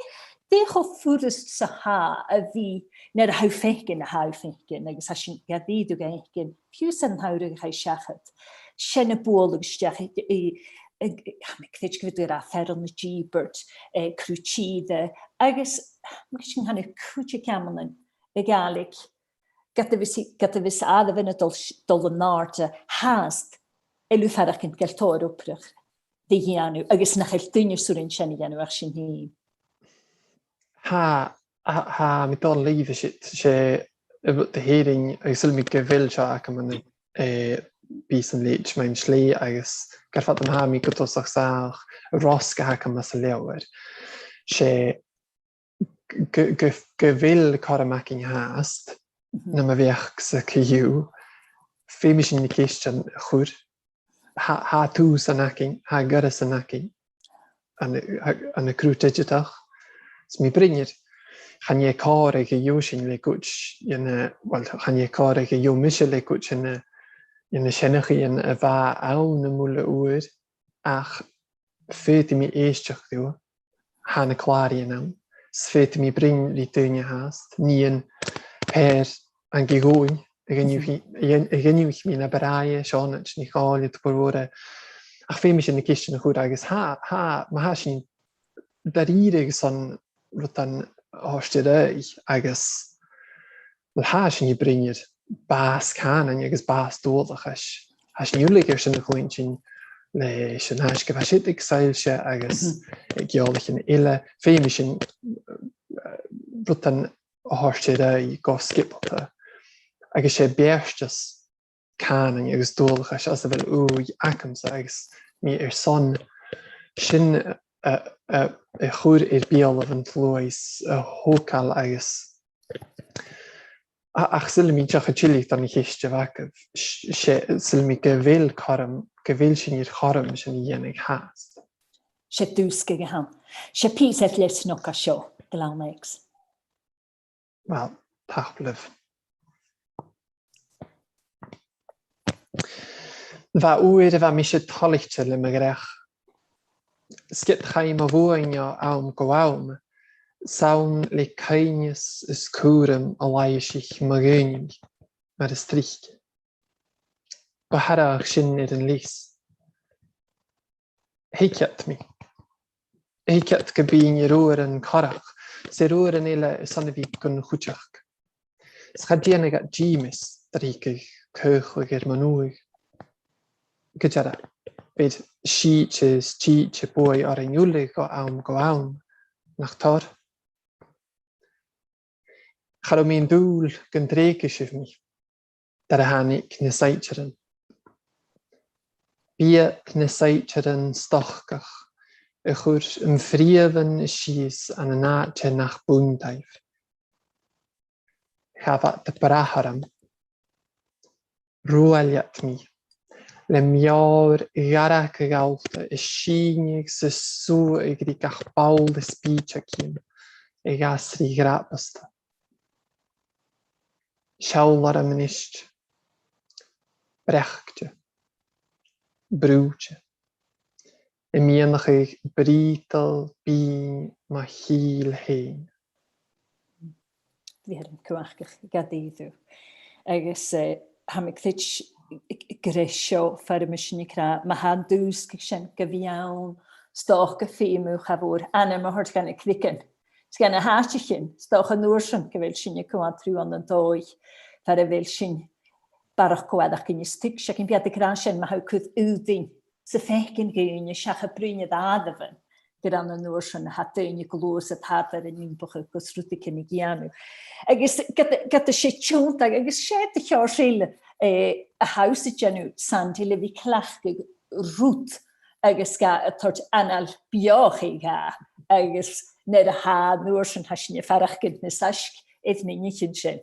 dè cho furasta 's a tha e a bhith, nuair a tha thu a' faicinn na tha thu a' faicinn, agus tha sinn ga dhèanamh ga fhaicinn, fiù 's an t-samhradh a chaidh seachad. Sin a' bualadh a-steach, i, i, i, tha mi a' creidsinn gu bheil iad ag ràdh fearann na dìobairt, eh, cruth-tìre, agus, tha mi a' creidsinn gun canadh cuid de dh'amannan a' Ghàidhlig, ged a bhios, ged a bhios àireamhan a' dol, dol an àirde, tha fhathast uile faireachdainn gu bheil tòrr obrach ri dhèanamh, agus nach eil duine as urrainn sin a dhèanamh ach sinn fhìn. Tha, tha, tha mi dol leibh, 's e, 's e, eh, rud a th' ann, agus saoilidh mi gu bheil seo agam ann an, eh, pìosan leithid Mum Shlèibh, agus gur e fada 's a tha mi gu toiseach sàmhach an rosg a th' agam anns an leabhar. 'S e gu, gu, gu bheil cothrom againn fhathast, mhm, nam bheachd-sa co-dhiù, feumaidh sinn na ceistean a chur. Tha, tha tùs againn, tha goireasan againn, ann an, ann an cruth didseatach. 'S mi a' bruidhinn air, chan e còir a gheibh sinn le cuid dhe na, well, chan e còir a gheibh mise le cuid dhe na, dhe na seanchaidhean a bha ann am Muile Ùr, ach faodaidh mi èisteachd riutha, tha na clàraidhean ann, 's faodaidh mi bruidhinn ri daoine fhathast, nighean Peadar Angaidh Eòghainn, a dh'ainmich, a dh'ain-, a dh'ainmich mi na bràighe, Seònaid NicDhòmhnaill, Tobar Mhòr, ach feumaidh sinn na ceistean a chur agus tha, tha, ma tha sinn dha-rìribh airson rudan a thoirt air adhart agus, well, tha sinn a' bruidhinn air bàs cànain agus bàs dualchais. Tha sinn uile airson a chluinntinn leis an aithisg a bha siud aig Soillse agus, mhm, aig eòlaichean eile. Feumaidh sinn, eh, rudan a thoirt air adhart gu sgiobalta. Agus 's e beartas cànain agus dualchais anns a bheil ùidh agamsa agus mi airson sin a, a, a chur air beulaibh an t-sluaigh 's a thogail agus a-, ach saoilidh mi, dìreach a' tilleadh dhan a' cheist a bh' agaibh, s-, 's e, saoilidh mi gu bheil cothrom, gu bheil sinn air chothrom sin a dhèanamh fhathast. 'S e dùsgadh a th' ann. 'S e pìos air leth snog a tha seo, Gleann X. Well, tapadh leibh. Bha uair a bha mise toilichte le mo dhreach. 'S ged chaidh mo bhuainn o àm gu àm, 's ann le caoimhneas is cùram a làimhsich mo dhaoine mar as trice. Gu h-àraidh sin air an leas. Thuig iad mi. Thuig iad gum bithinn air uairean corrach, 's air uairean eile airson a bhith gun chuideachd. 'S cha dèanadh iad dìmeas dar a thigeadh caochladh air mo nuadh. Gu dearbh, bheir sìde is tìde buaidh oirnn uile o àm gu àm, nach toir? Cha robh mi an dùil gun trèigeadh sibh mi, dar a thàinig na saighdearan. B' iad na saighdearan stocach a chuir am freumhan sìos ann an àite nach b' ann dhaibh. Ghabh iad brath orm. Ruail iad mi le meòir ghearradh a' ghabhalta, a' sìneadh 's a' suathadh ri gach ball is bìdeag dhìom, a dh'fhàs ri ghràbasta. Seall orm a-nis, breacte, brùite, a' miannachadh brìodail binn mo chiall fhèin. Bha mi a' cumhachd gad iarraidh. Agus, eh, tha mi a' creids-, ag ràdh seo far am bi sinn ag ràdh, ma tha an dùsgadh sin gu bhith ann, 's dòcha gum feum thu, cha mhòr, ainm a thoirt dha na cnuic, 's dha na h-àiteachan, 's dòcha an uair sin gu bheil sinn a' coimhead tric ann an dòigh far a bheil sinn barrachd co-fhaireachdainn is tuigse, ach bidh iad ag ràdh sin ma tha thu a' cur aodann 's a' faicinn dhaoine seach a' bruidhinn air àireamhan, gur ann an uair sin a tha daoine a' gluasad thar an iompachadh gus rudeigin a dhèanamh. Agus ged, ged a tha sin tionndadh, agus 's e de sheòrsa eile, eh, a tha thusa a' dèanamh, Sandy, le bhith a' cleachdadh rud agus ga, a' toirt anail beòthachaidh dha, agus nuair a tha, an uair sin tha sinn a' faireachdainn nas fhaisge air na nithean sin.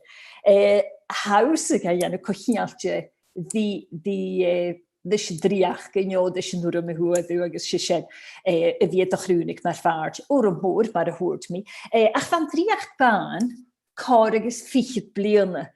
Eh, tha thusa ga dhèanamh co-cheangailte ri, ri, eh, ris an dreuchd, no ris an urram a fhuair thu agus 's e sin, eh, a bhith air do chrùnadh mar bhàrd. Urram mòr, mar a thuirt mi. Eh, ach bha an dreuchd bhàn còrr agus fichead bliadhna,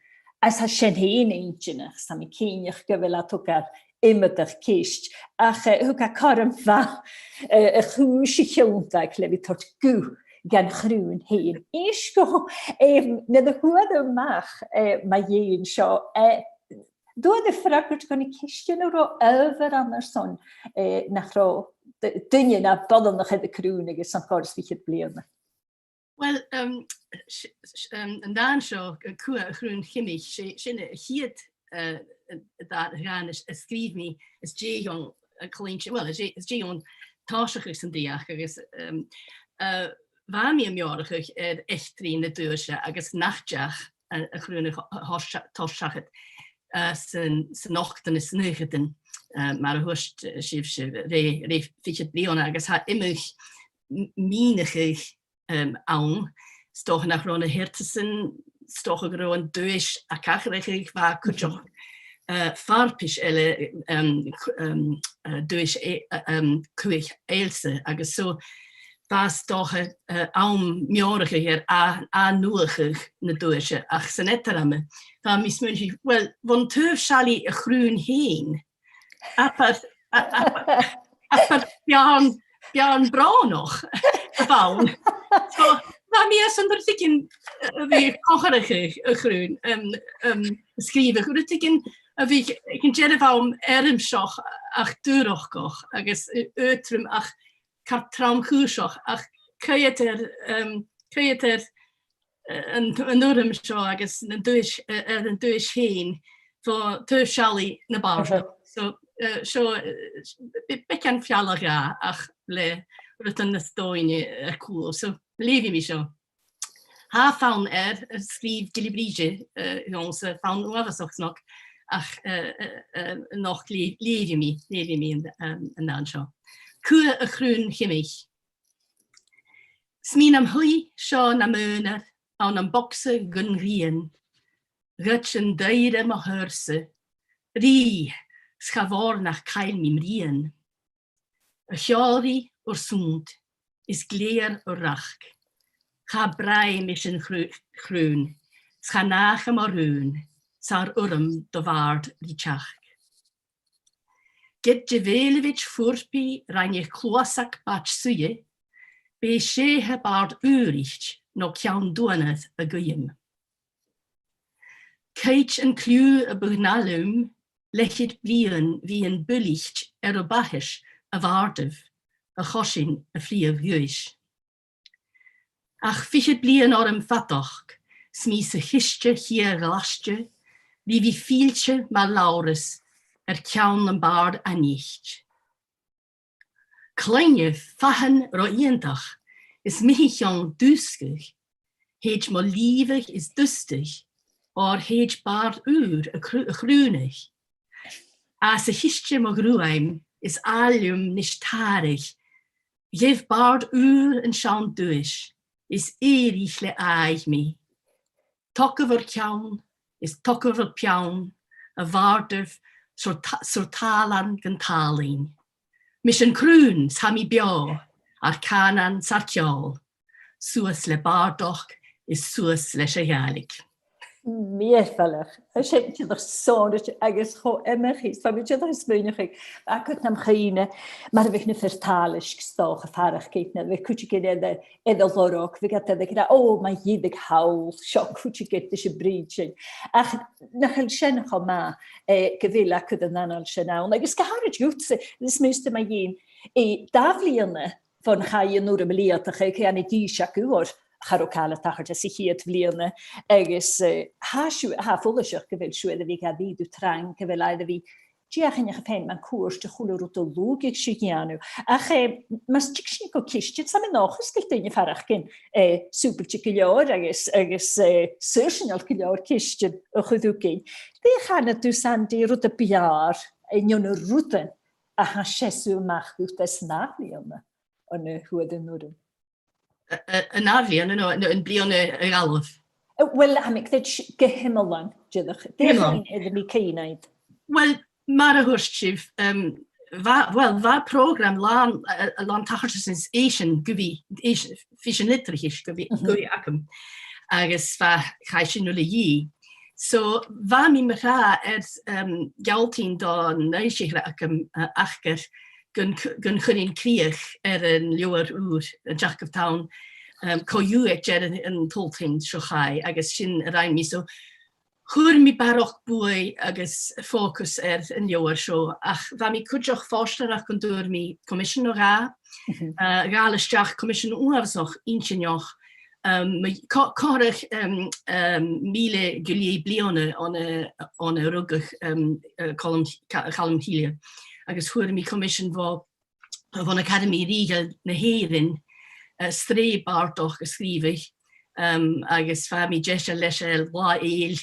is tha sin fhèin inntinneach, 's tha mi cinnteach gu bheil e a' togail iomadach ceist. Ach, eh, thug e cothrom mhath, eh, a' chùis a thionndadh le bhith a' toirt guth dhan chrùn fhèin. Èist dhomh, em, nuair a fhuair thu a-mach, eh, mu dheidhinn seo, eh, an d' fhuair thu freagairt dha na ceistean, no robh adhbhar ann airson, eh, nach robh d-, duine na b' fhollaiseach air a' chrùn agus an còrr is fichead bliadhna? Well, um, s-, s-, um, an dàn seo, uh, Cumha a' Chrùin Chimich, 's e, sin a' chiad, uh, dà-, dhàn a, a sgrìobh mi às dèidh dhomh, uh, cluinntinn, well, às dèidh, às dèidh dhomh tòiseachadh san dreuchd agus, um, uh, bha mi a' meòrachadh air eachdraidh na duaise agus nach deach a, a' chrùn a tho-, tho-, tho-, toirt seachad, uh, san, san ochdan is naochadan, uh, mar a thuirt, uh, sibhse, rè, rè fichead bliadhna agus tha iomadh m-, mìneachadh um, ann. 'S dòcha nach robh na h-iarrtasan, 's dòcha gun robh an duais ag atharrachadh, bha cuideachd, uh, farpais eile, um, c-, um, uh, duais e-, uh, um, Cumhachd Ailse, agus so bha 's dòcha, uh, àm meòrachadh air a-, ath-nuadhachadh na duaise, ach san eadar-àm, tha mi a' smaoineachadh, well, bhon taobh seallaidh a' chrùin fhèin, abair, a-, abair, abair Beàrn, Beàrn Brònach a bh' ann. So, bha mi airson rudeigin a bhith a' comharrachadh a' chrùin, um, um, a sgrìobhadh, rudeigin a bhith aig an dearbh àm eirmseach ach dùrachdach agus, uh, aotrom ach car trom-chùiseach, ach coimhead air, um, coimhead air eh, an, an urram seo agus an duais, eh, eh, an duais fhèin bho taobh seallaidh na bàrdachd. So, eh, seo, eh, b-, beagan fealla-dhà ach le rudan nas doimhne air cùl. So, leughaidh mi seo. Tha fonn air, air sgrìobh Gillebrìde, eh, dhòmhsa, fonn uabhasach snog, ach, eh, eh, eh, nochd, le-, leughaidh mi, leughaidh mi an, an, an dàn seo. Cumha a' Chrùin Chimich. 'S mi nam shuidhe seo nam aonar, ann am bogsa gun ghrian, ghoid an daoine mo shaorsa, rì, 's cha mhòr nach caill mi m' rian. A sheòl ri ur sunnd, is glèidhear ur rachd. Cha bràigh mise an chrù-, chrùin, 's chan fhàg mo rùn, 's ar urram do bhàrd ri teachd. Ged a bhèilibhid furpaidh rinn e cluasag bàit-suidhe, b' e sèithear bàrd ùraicht no ceann duanair a ghuidheam. Cuid an cliù a bu nath leam, leth-cheud bliadhna bhithinn buileach air a' bhaithis a bhàrdaibh, a choisinn a' phrìomh dhuais. Ach fichead bliadhna orm fadachd, 's mi sa chiste chiar ghlaiste, ri bhith fillte mar Labhras air ceann nam bàrd ainmichte. Cloinne fathann ro iongantach, is mi a' cheann dùsgadh, Thèid mo lìomhadh is dustadh, oir thèid bàrd ùr a cru-, a chrùnadh. Às a' chiste mo ghruaim is àlainn nis tàradh, gheibh bàrd ùr an seann duais, is èirich le aghaidh mi. Togaibh ur ceann, is togaibh ur peann, a bhàrdaibh, 's ur t-, 's ur tàlan gun tàlainn. Mise an crùn, 's tha mi beò, ar cànan 's ar ceòl, suas le bàrdachd is suas leis a' Ghàidhlig. Mìorbhaileach. Tha sin dìreach sònraichte agus cho iomchaidh. Tha mi dìreach a' smaoineachadh, agad nam chuimhne, mar a bhiodh na fir tàileisg 's dòcha a' faireachdainn, nuair a bhiodh cuideigin air a, air a lorg, bhiodh iad ag ràdh, "Ò, ma dh'fhaodadh thall, seo cuideigin ris am bruidhinn sinn." Ach nach eil sin cho math, eh, gu bheil agad an t-anail sin ann. Agus gu h-àraid dhutsa, is mise ma dheidhinn, eh, dà bhliadhna bhon chaidh an urram a leudachadh, aig an dèidh seo gu leòr, cha robh càil a' tachairt sa chiad bhliadhna, agus, eh, tha sibh, tha e follaiseach gu bheil sibh air a bhith ga bhith gu trang, gu bheil e air a bhith dìreach a' faighinn mun cuairt a h-uile rud a lùigeadh sibh a dhèanamh. Ach, eh, mus tig sinn gu ceistean, 's tha mi an dòchas gu bheil daoine a' faireachdainn, eh, sùbailte gu leòr agus, agus, eh, saorsainneil gu leòr ceistean a chur thugainn. Dè chanadh tu, Sandaidh, rud a b' fheàrr, eh, no na rudan a tha seasamh a-mach dhut anns an ath bhliadhna on a fhuair thu an urram? A, a, an ath bhliadhna, no, no, am bliadhna a dh'fhalbh? Eh, uill, tha mi a' creids' gu h-iomlan, dìreach. Gu h-iomlan. Dè a' chiad rud a bha mi a' cuimhneachadh? Uill, mar a thuirt sibh, um, bha, uill, bha prògram làn, a, a, làn tachartasan is èisteachd gu bhith, èis-, fichead litreachais gu bhith, mhm, gu bhith agam. Agus bha, chaidh sin uile dhìth. So, bha mi mar a, air, um, gealltainn don fhoillsichear agam, uh, Acair, gun c-, gun cuirinn crìoch air an leabhar ùr, An Jack of Town, um, co-dhiù aig deireadh an, an t-Sultain seo chaidh, agus sin a rinn mi. So, chuir mi barrachd buaidh agus fòcas air an leabhar seo, ach bha mi cuideachd fortanach gun d' fhuair mi coimisean no dhà, mhm, uh, a ghabhail a-steach, coimisean uabhasach inntinneach, um, mu, co-, comharrach, um, um, mìle gu leth bliadhna on a, on a rugadh, um, uh, Calum, Ca-, Calum Chille. Agus fhuair mi coimisean bho, bhon Acadamaidh Rìoghail na h-Èireann, uh, sreath bàrdachd a sgrìobhadh, um, agus bha mi deiseil leis air latha fhèill,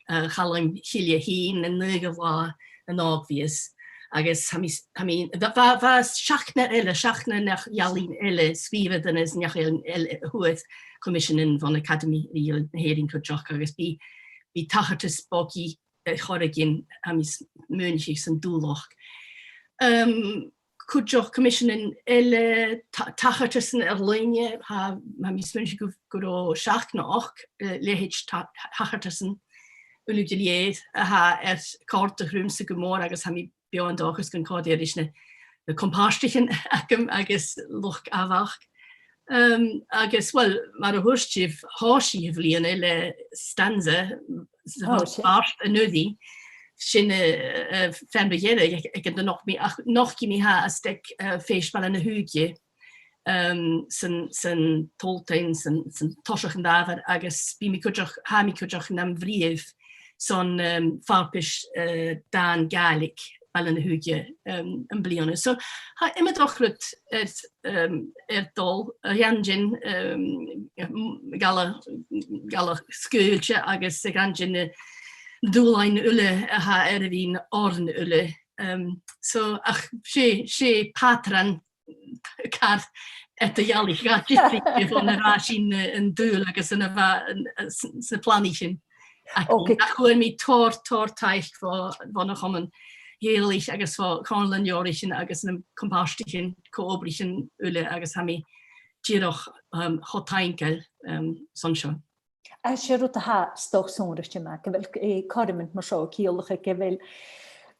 uh, Chaluim Chille fhèin, an naoidheamh latha an Ògmhios. Agus tha mi s-, tha mi, bha, bha, bha seachdnar eile, seachdnar neach-ealain eile, sgrìobhadairean is neach-ealain eile a fhuair coimiseanan bhon Acadamaidh Rìoghail na h-Èireann cuideachd, agus bidh, bidh tachartas bogaidh, eh, choreigin, tha mi a' smaoineachadh, san Dùbhlachd. Um, cuideachd coimiseanan eile, ta-, tachartasan air-loidhne, tha, tha mi a' smaoineachadh gu, gu robh seachd no ochd, eh, leithid ta-, tachartasan uile gu lèir a tha air còrdadh riumsa gu mòr agus tha mi beò an dòchas gun còrd iad ris na, na compàirtichean agam agus luchd-amhairc. Um, agus, uill, mar a thuirt sibh, thòisich a' bhliadhna le stanza, oh, sin. Bàrd an-uiridh, sin, eh, eh, fear mu dheireadh, aig, aig an do nochd mi, ach nochd mi tha a-staigh, eh, fèis Baile na h-Ùige, um, san, san t-Sultain, san, san toiseach an làthair, agus bidh mi cuideachd, tha mi cuideachd nam bhrìgh son, um, farpais, eh, dàn Gàidhlig Baile na h-Ùige, um, am bliadhna. So, tha iomadach rud air, um, air dol, a dh'aindeoin, um, m-, galla, galla sgaoilte agus a dh'aindeoin na dùbhlain uile a tha air a bhith oirnn uile. Um, so, ach 's e, 's e pàtran car eadar-dhealaichte, gu dearbh, bhon a rinn sinn, eh, an dùil agus an a bha, an, an, s-, sna planaichean. Ach, okay, ach fhuair mi tòrr, tòrr taic bho, bhon a' Chomann Gàidhealach agus bho Chomhairle nan Leabhraichean agus nam compàirtichean co-obraichean uile agus tha mi dìreach, um, cho taingeil, um, son seo. Agus 's e rud a tha 's dòcha sònraichte math, gu bheil, eh, cothroman mar seo a' ciallachadh gu bheil,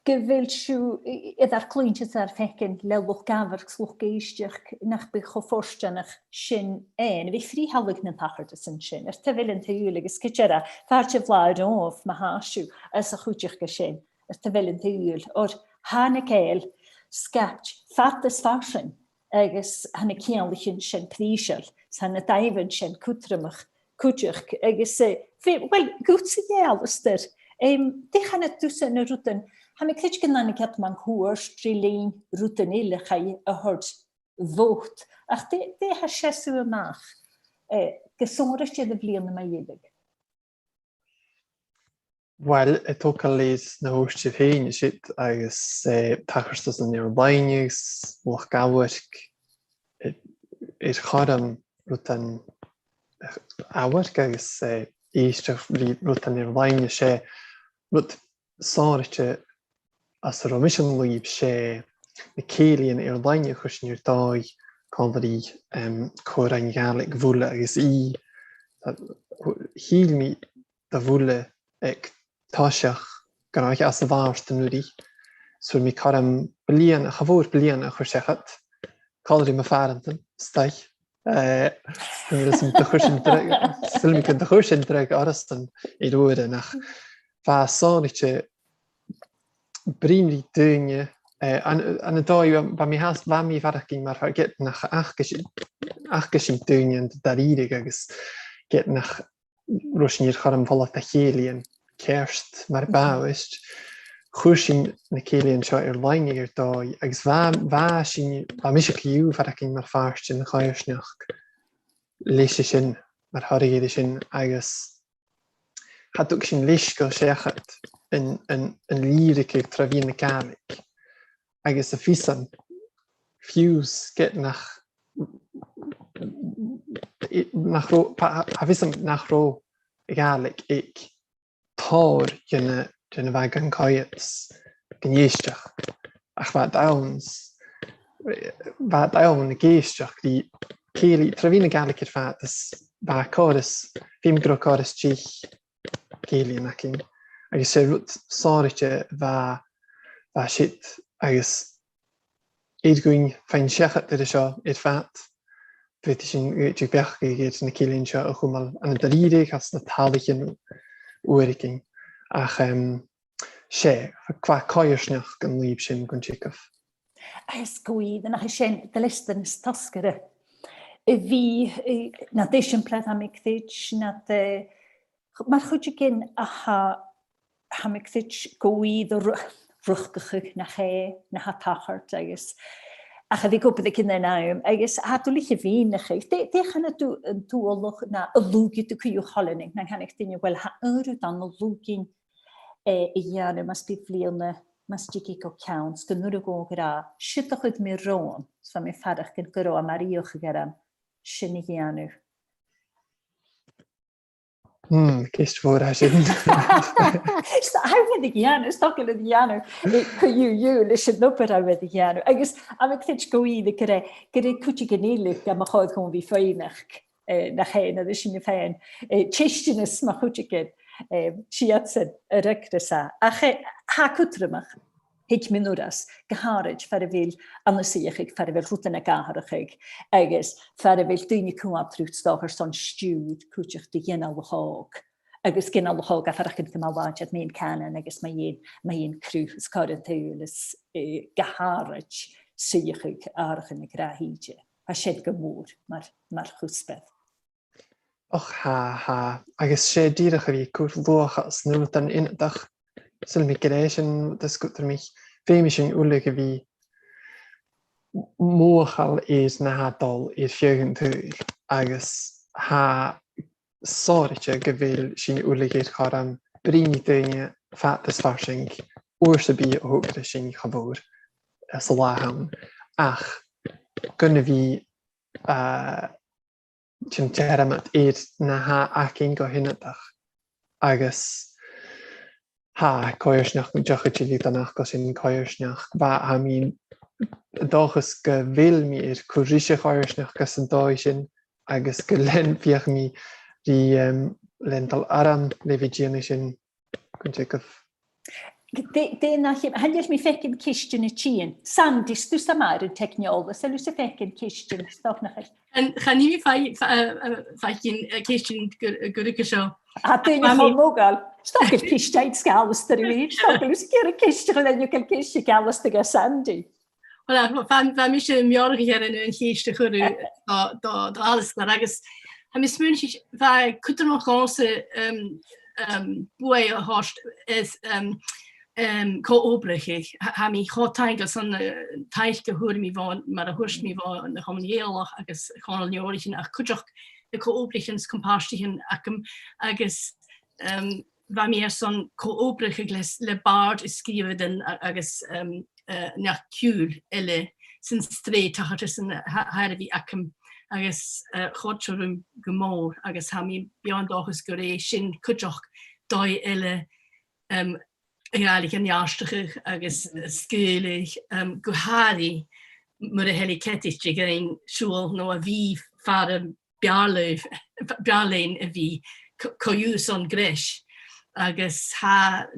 gu bheil sibh, eh, air ur cluinntinn 's air faicinn le luchd-amhairc 's luchd-èisteachd nach bi cho fortanach sin fhèin, a bhith a' frithealadh nan tachartasan sin air taobh eile an t-saoghail agus gu dearbh, fàilte bhlàth romhaibh ma tha sibh anns a' chuideachd sin air taobh eile an t-saoghail, oir tha na Gàidheil sgapte fad is farsaing agus tha na ceanglaichean sin prìseil, tha na dàimhean sin cudromach cuideachd, agus, eh, feuch, uill, dhutsa, a Alasdair, em, dè chanadh tusa na rudan, tha mi a' creidsinn gun tàinig iad mun cuairt ri linn rudan eile a chaidh a thoirt bhot, ach dè, dè tha seasamh a-mach eh, gu sònraichte air a' bhliadhna mu dheireadh? Uill, a' togail air na thuirt thu fhèin, siud agus, eh, tachartasan air-loidhne agus luchd-amhairc, eh, air choreigin rudan, eh, amhairc agus, eh, èisteachd ri rudan air-loidhne, 's e rud sònraichte às an robh mise an lùib, 's e na cèilidhean air-loidhne a chuir sinn air dòigh còmhla ri, em, còmhraidhean Gàidhlig Mhuile agus i, a, shìl mi do Mhuile aig toiseach gun robh e às a' Bhàrd an-uiridh. 'S fhuair mi cothrom bliadhna, cha mhòr bliadhna a chur seachad, còmhla ri mo phàrantan, 's dòcha. Eh, agus an do chuir sin dragh, saoilidh mi gun do chuir sin dragh orrasan air uair, ach bha e sònraichte bruidhinn ri daoine, eh, an, ann an dòigh, bha mi fhathast, bha mi a' faireachdainn mar ged nach fhaca sinn, fhaca sinn daoine ann an dà-rìribh agus ged nach robh sinn air chothrom falbh de chèilidhean ceart mar a b' àbhaist, chuir sinn na cèilidhean seo air-loidhne air dòigh, agus bha, bha sinn, bha mise co-dhiù a' faireachdainn mar phàirt den choimhearsnachd leis a sin, mar thoradh air a sin, agus cha tug sinn leisgeul seachad an, an, an lìbhrigeadh tro mheadhan na Gàidhlig. Agus a bheil fhios agad, fiù 's ged nach, nach robh, tha, tha fhios agam nach robh a' Ghàidhlig aig tòrr dhe na, dhe na bha gan coimhead 's gan èisteachd. Ach bha iad ann 's, bha iad ann ag èisteachd ri cèilidh, tro mheadhan na Gàidhlig air fad, is bha còrr is, feumaidh gun robh còrr is deich cèilidhean againn. Agus 's e rud sònraichte a bha, bha siud, agus air dhuinn faighinn seachad air a seo air fad, faodaidh sinn, eh, beachd air na cèilidhean seo a chumail ann an da-rìribh anns na tallaichean uaireigin. Ach, em, 's e, bha coimhearsnachd an lùib sin gun teagamh. Agus gu ìre, nach e sin, de leisgeul nas tosgaire a bhith, eh, nad eisimpleir, tha mi a' creids, nad, eh, mar chuideigin a tha, tha mi a' creids gu ìre ru-, ruigheachd, nach e, na tha a' tachairt agus, ach a bhith ag obair aig an aon àm, agus tha thu duilich a mhìneachadh. Dè, dè chanadh tu, an t-uallach na a lùigeadh tu co-dhiù a choileanadh, nan canadh duine, uill, tha aon rud ann a lùiginn, eh, a dhèanamh mus bi bliadhna, mus tig i gu ceann, 's gun urrainn dhomh a ràdh, siud a chuir mi romham, 's bha mi a' faireachdainn gun robh e mar fhiachaibh orm sin a dhèanamh. Hmm, ceist mhòr a tha sin. 'S tha, tha mi air a dhèanamh, 's dòcha air a dhèanamh, eh, co-dhiù, dhiù, leis an obair a tha mi air a dhèanamh. Agus tha mi a' creids gu ìre gur e, gur e cuideigin eile gam chòir dhomh a bhith a' faighneachd, eh, nach e, na ris sinn fhèin, eh, teisteanas mu chuideigin, eh, 's iadsan a fhreagras e. Ach, eh, tha e cudromach, thig mi an uair sin, gu h-àraid far a bheil ann an suidheachadh, far a bheil rudan ag atharrachadh, agus far a bheil daoine a' coimhead riut 's dòcha airson stiùir cuideachd de ghinealach òg, agus ginealach òg a tha a' faireachdainn gu math làidir mu dheidhinn cànan agus mu dheidhinn, mu dheidhinn cruth is cànan teaghlaich is, eh, gu h-àraid suidheachadh atharrachadh na gnàth-shìde. Tha sin gu mòr mar, mar chuspair. Och, tha, tha. Agus 's e dìreach a bhith a' cur luach às na rudan ionadach. Saoilidh mi gur e sin, 's gu, tha mi, feumaidh sinn uile a bhith mothachail air na tha dol air feadh an t-saoghail, agus tha sònraichte gu bheil sinn uile air chothrom bruidhinn ri daoine fad is farsaing, uair sam bith a thogras sinn, cha mhòr, eh, san latha an-diugh. Ach gun a bhith, eh, sin dearmad air na tha againn gu h-ionadach. Agus tha coimhearsnachd, an deach a dh'fhaicinn an-diugh, 's e sin coimhearsnachd, bha, tha mi an dòchas gu bheil mi air cur ris a' choimhearsnachd anns an dòigh sin, agus gu lean, feuchaidh mi ri, em, leantainn orm le bhith a' dèanamh sin, gun teagamh. Dè, dè nach eil, chan eil mi a' faicinn ceistean a' tighinn. Sandy, 's tusa a-màireach an teicneòlas, a bheil thusa a' faicinn ceistean, 's dòcha nach eil. An, chan eil mi a' fai-, fa-, eh, eh, faicinn, eh, ceistean gu, gu ruige seo. A, daoine cho modhail. 'S dòcha gur e ceist a th' aig Alasdair a bhith, 's dòcha gur e ceist a th' aig, gur e ceist a th' aig Alasdair gu Sandy. Uill, bha, bha mise a' meòrachadh air an aon cheist a chuir thu do, do, do Alasdair, agus tha mi a' smaoineachadh, bha e cudromach dhòmhsa, um, um, buaidh a thoirt air, um, um, co-obrachadh. Tha, tha mi cho taingeil airson, uh, taic a fhuair mi bho, mar a thuirt mi, bho na Comann Gàidhealach agus Chomhairle nan Leabhraichean, ach cuideachd co-obraichean is com-pàirtichean agam, agus, um, bha mi airson co-obrachadh le, le bàrd a sgrìobhadh a-, agus, um, uh, neach ciùil eile san t-sreath tachartasan a th-, th' air a bhith agam, agus, uh, chòrd seo rium gu mòr, agus tha mi beò an dòchas gur e sin cuideachd dòigh eile, um, a' Ghàidhlig a neartachadh agus, uh, sgaoileadh, um, gu h-àraidh mura h-eil i ceadaichte dhuinn siubhal no a bhith far am b' fheàrr leinn, b' fheàrr leinn a bhith co-, co-dhiù son greis. Agus tha,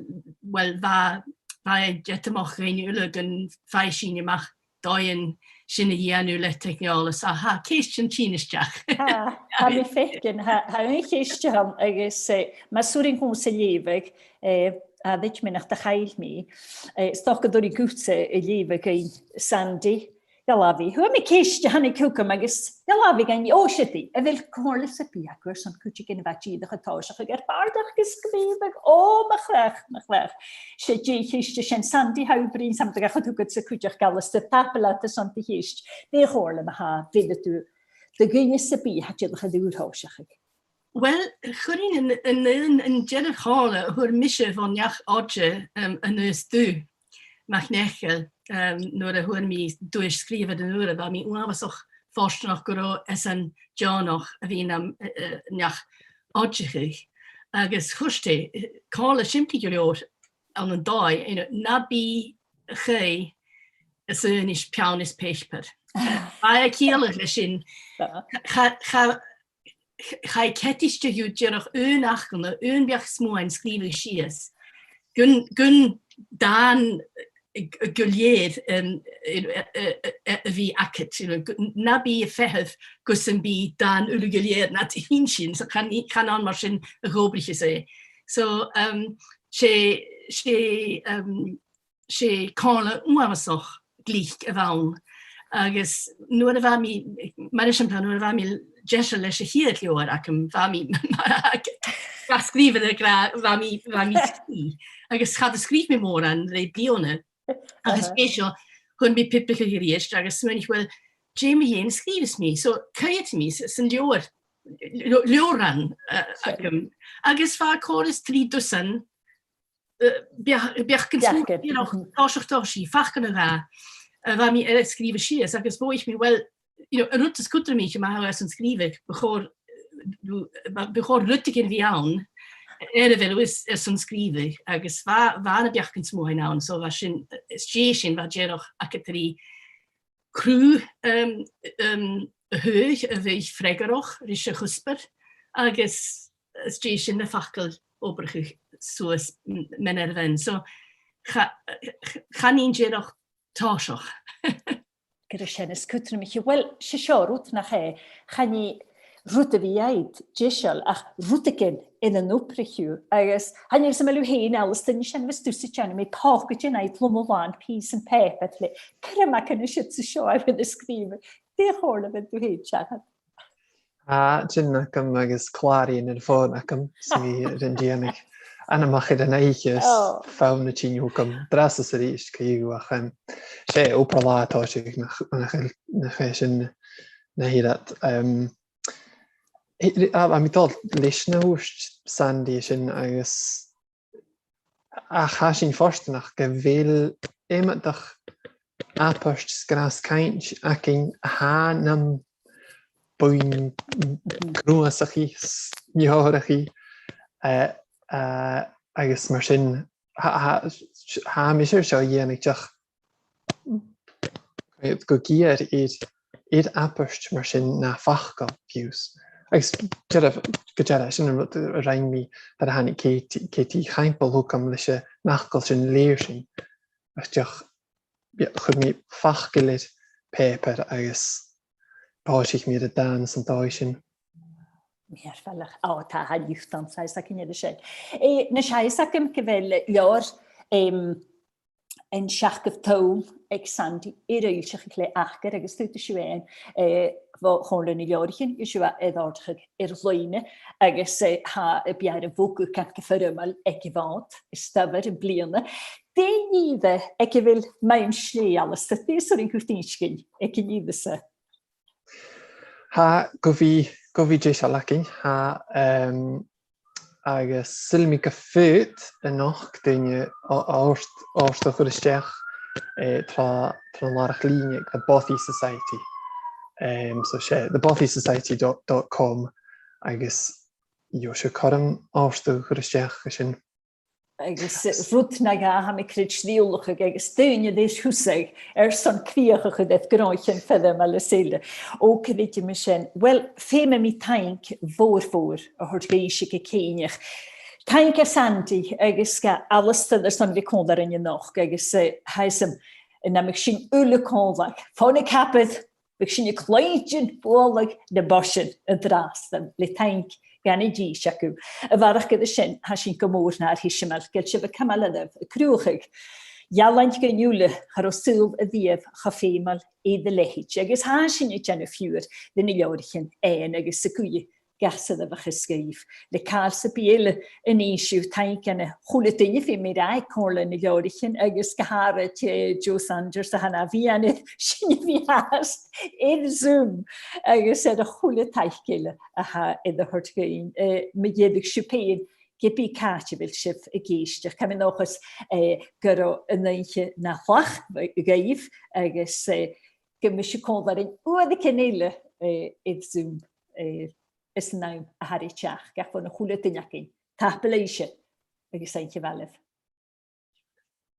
well, bha, bha e deatamach dhuinn uile gun faigh sinn a-mach dòighean sin a dhèanamh le teicneòlas, ach tha ceist a' tighinn a-steach. Tha, tha mi a' faicinn, tha, tha aon cheist ann agus, eh, mas urrainn dhòmhsa a leughadh, eh, a dh'fhaodte nach do chaill mi, eh, 's dòcha gun urrainn dhutsa a leughadh dhuinn, Sandy. Dè a bha? Fhuair mi ceist a thàinig thugam agus dè a bha e? Ò, siud i. A bheil comhairle sam bith agaibh airson cuideigin a bha dìreach a' tòiseachadh air bàrdachd a sgrìobhadh? Ò, mo chreach, mo chreach. 'S e deagh cheist a tha sin, Sandy, tha thu a' bruidhinn sam bith, tha cuideigin agad-sa cuideachd, Alasdair, tapadh leat airson do cheist. Dè a' chomhairle ma-thà a bheireadh tu do dhuine sam bith a tha dìreach air ùr-thòiseachadh? Well, chuirinn an, an, an, an dearbh chomhairle a fhuair mise bhon neach-oide, um, Aonghas Dubh MacNeacail, um, nuair a fhuair mi duais sgrìobhadh an uair, bha mi uabhasach fortanach gun robh esan deònach a bhith nam, eh, eh, neach-oideachadh. Agus thuirt e, eh, comhairle sìmplidh gu leòr ann an dòigh, you know, na bi a' chaoidh às aonais peann is pàipear. Bha e a' ciallachadh leis sin, cha, cha, ch-, chaidh ceadaichte dhiubh dìreach aon fhacal no aon bheachd-smuain sgrìobhadh sìos. Gun, gun dàn gu, gu lèir, um, a, a, a, a bhith agad, you know, gu-, na bi a' feitheamh gus am bi dàn uile gu lèir nad inntinn, so chan, chan ann mar sin a dh'obraicheas e. So, um, 's e, 's e, um, 's e comhairle uabhasach glic a bh' ann. Agus nuair a bha mi, mar eisimpleir, nuair a bha mi deiseil leis a' chiad leabhar agam, bha mi, bha sgrìobhadh ag ràdh, bha mi, bha mi sgìth. Agus cha do sgrìobh mi mòran rè bliadhna. Agus dè seo, chuir mi pìos beag a-rithist, agus smaoinich, well, dè mu dheidhinn sgrìobhas mi? So, choimhead mi s-, san leabhar, leo-, leabhran, uh, agam. Agus bha còrr is trì dusan, eh, beach-, beachdan smùid, you know, tòiseachadh, tòiseachadh, facal no dhà, eh, bha mi air a sgrìobhadh sìos, agus mhothaich mi, well, you know, an rud as cudromaiche ma tha thu airson sgrìobhadh, bu chòir, bu, bu chòir rudeigin a bhith ann air a bheil thu airson sgrìobhadh, agus bha, bha na beachdan smùid ann, so bha sin, eh, às dèidh sin, bha dìreach agad ri cruth, um, um, a thaghadh a bhiodh freagarrach ris a' chuspair, agus às dèidh sin na faclan obrachadh suas m-, mean air mhean. So, cha-, ch-, chan e dìreach tòiseachadh. Gur e sin as cudromaiche. Well, 's e seo rud, nach e, chan e rud a bhith agad deiseil, ach rudeigin ann an obrachadh, agus chan eil fhios agam a bheil thu fhèin, Alasdair, nise, an e, bhios tusa a' dèanamh, mi pòcaid agam, loma-làn pìosan pàipeir le cothroman a-nis is an seo a bhith a' sgrìobhadh. Dè a' chomhairle a bheireadh tu fhèin seachad? Tha, sin agam agus clàraidhean air a' fòn agam, 's mi air an dèanamh. Ann am meadhan an oidhche is fonn a' tighinn thugam an-dràsta 's a-rithist co-dhiù, ach, um, 's e obair-latha a tha seo, nach, nach eil, nach e sin na h-uiread. Um, a, a, tha mi a' dol leis na thuirt Sandy sin agus ach tha sinn fortanach gu bheil iomadach abairt is gnàths-cainnt againn a tha nam buidheann cnuasachaidh is meòrachaidh, eh, eh, agus mar sin, tha, tha, tha mise air seo a dhèanamh dìreach gu, gu geur air, air abairt mar sin na faclan fiù 's. Agus dearbh, gu dearbh, sin an rud a rinn mi nuair a thàinig Katie, Katie Chaimbeul thugam leis an fhacal sin, leugh sinn. Ach dìreach, chuir mi facal air pàipear agus thòisich mi air an dàn san dòigh sin. Mìorbhaileach. Ò, tha, tha liuthtan saghas againn air sin. Eh, a-nis, tha fhios agam gu bheil leabhar, em, An Seachdamh Tonn aig Sandy air fhoillseachadh le Acair, agus tuirt sibh fhèin, eh, bho Chomhairle nan Leabhraichean, gu bheil e air òrdachadh air-loidhne, agus, eh, tha e air a bhogadh gu foirmeil aig a' Mhòd, is dòcha, am-bliadhna. Dè an ìre aig a bheil math an t-slighe, Alasdair? Dè as urrainn dhut innse dhuinn aig an ìre seo? Tha, gu bhith, gu bhith deiseil againn, tha, em, agus saoilidh mi gum faod a-nochd daoine o-, òrd-, òrdugh a chur a-steach, eh, tro, tron làrach-lìn aig The Bothy Society. Em, so 's e the bothy society dot com, agus gheibh sibh cothrom òrdugh a chur a-steach an sin. Agus, eh, rud no dhà, tha mi a' creidsinn, riutachadh agus daoine a tha air thusag airson crìoch a chur air gnothaichean feadhainn mar as eile. Ò, creidichidh mi sin. Uill, feumaidh mi taing mhòr, mhòr a thoirt dhuibhse, a Chatrìona. Taing do Sandy agus do Alasdair airson a bhith còmhla rinn a-nochd agus, eh, tha fhios agam, nam biodh sinn uile còmhla fon a' chabar, bhiodh sinn a' cluinntinn bualadh nam boisean an-dràsta le taing dhan an dithis agaibh. A bharrachd air sin, tha sinn gu mòr nur tuigsinn gu bheil sibh a' cumail oirbh a' cruthachadh ealain dhuinn uile, cha robh saoghal a-riamh cho feumail air a leithid. Agus tha sinn a' dèanamh fiughair dha na leabhraichean fhaighinn agus a' guidhe gach sort a bhiodh a' sgrìobhadh. Le càil sam bith eile a nì sibh, taing dhan a h-uile duine, feumaidh mi ràdh, aig Comhairle nan Leabhraichean agus gu h-àraid, eh, Jo Sanders a tha na bhianan sin a bhith fhathast air Zoom agus air a h-uile taic eile a tha air a thoirt dhuinn. Eh, ma dh'fhaodadh sibh fhèin, ge bith càit a bheil sibh ag èisteachd, tha mi an dòchas, eh, gun robh an oidhche na thlachd dhuibh agus, eh, gum bi sibh còmhla rinn uaireigin eile, eh, air Zoom, eh, san àm a tha ri teachd, gach bhon a h-uile duine againn. Tapadh leibhse agus oidhche mhath leibh.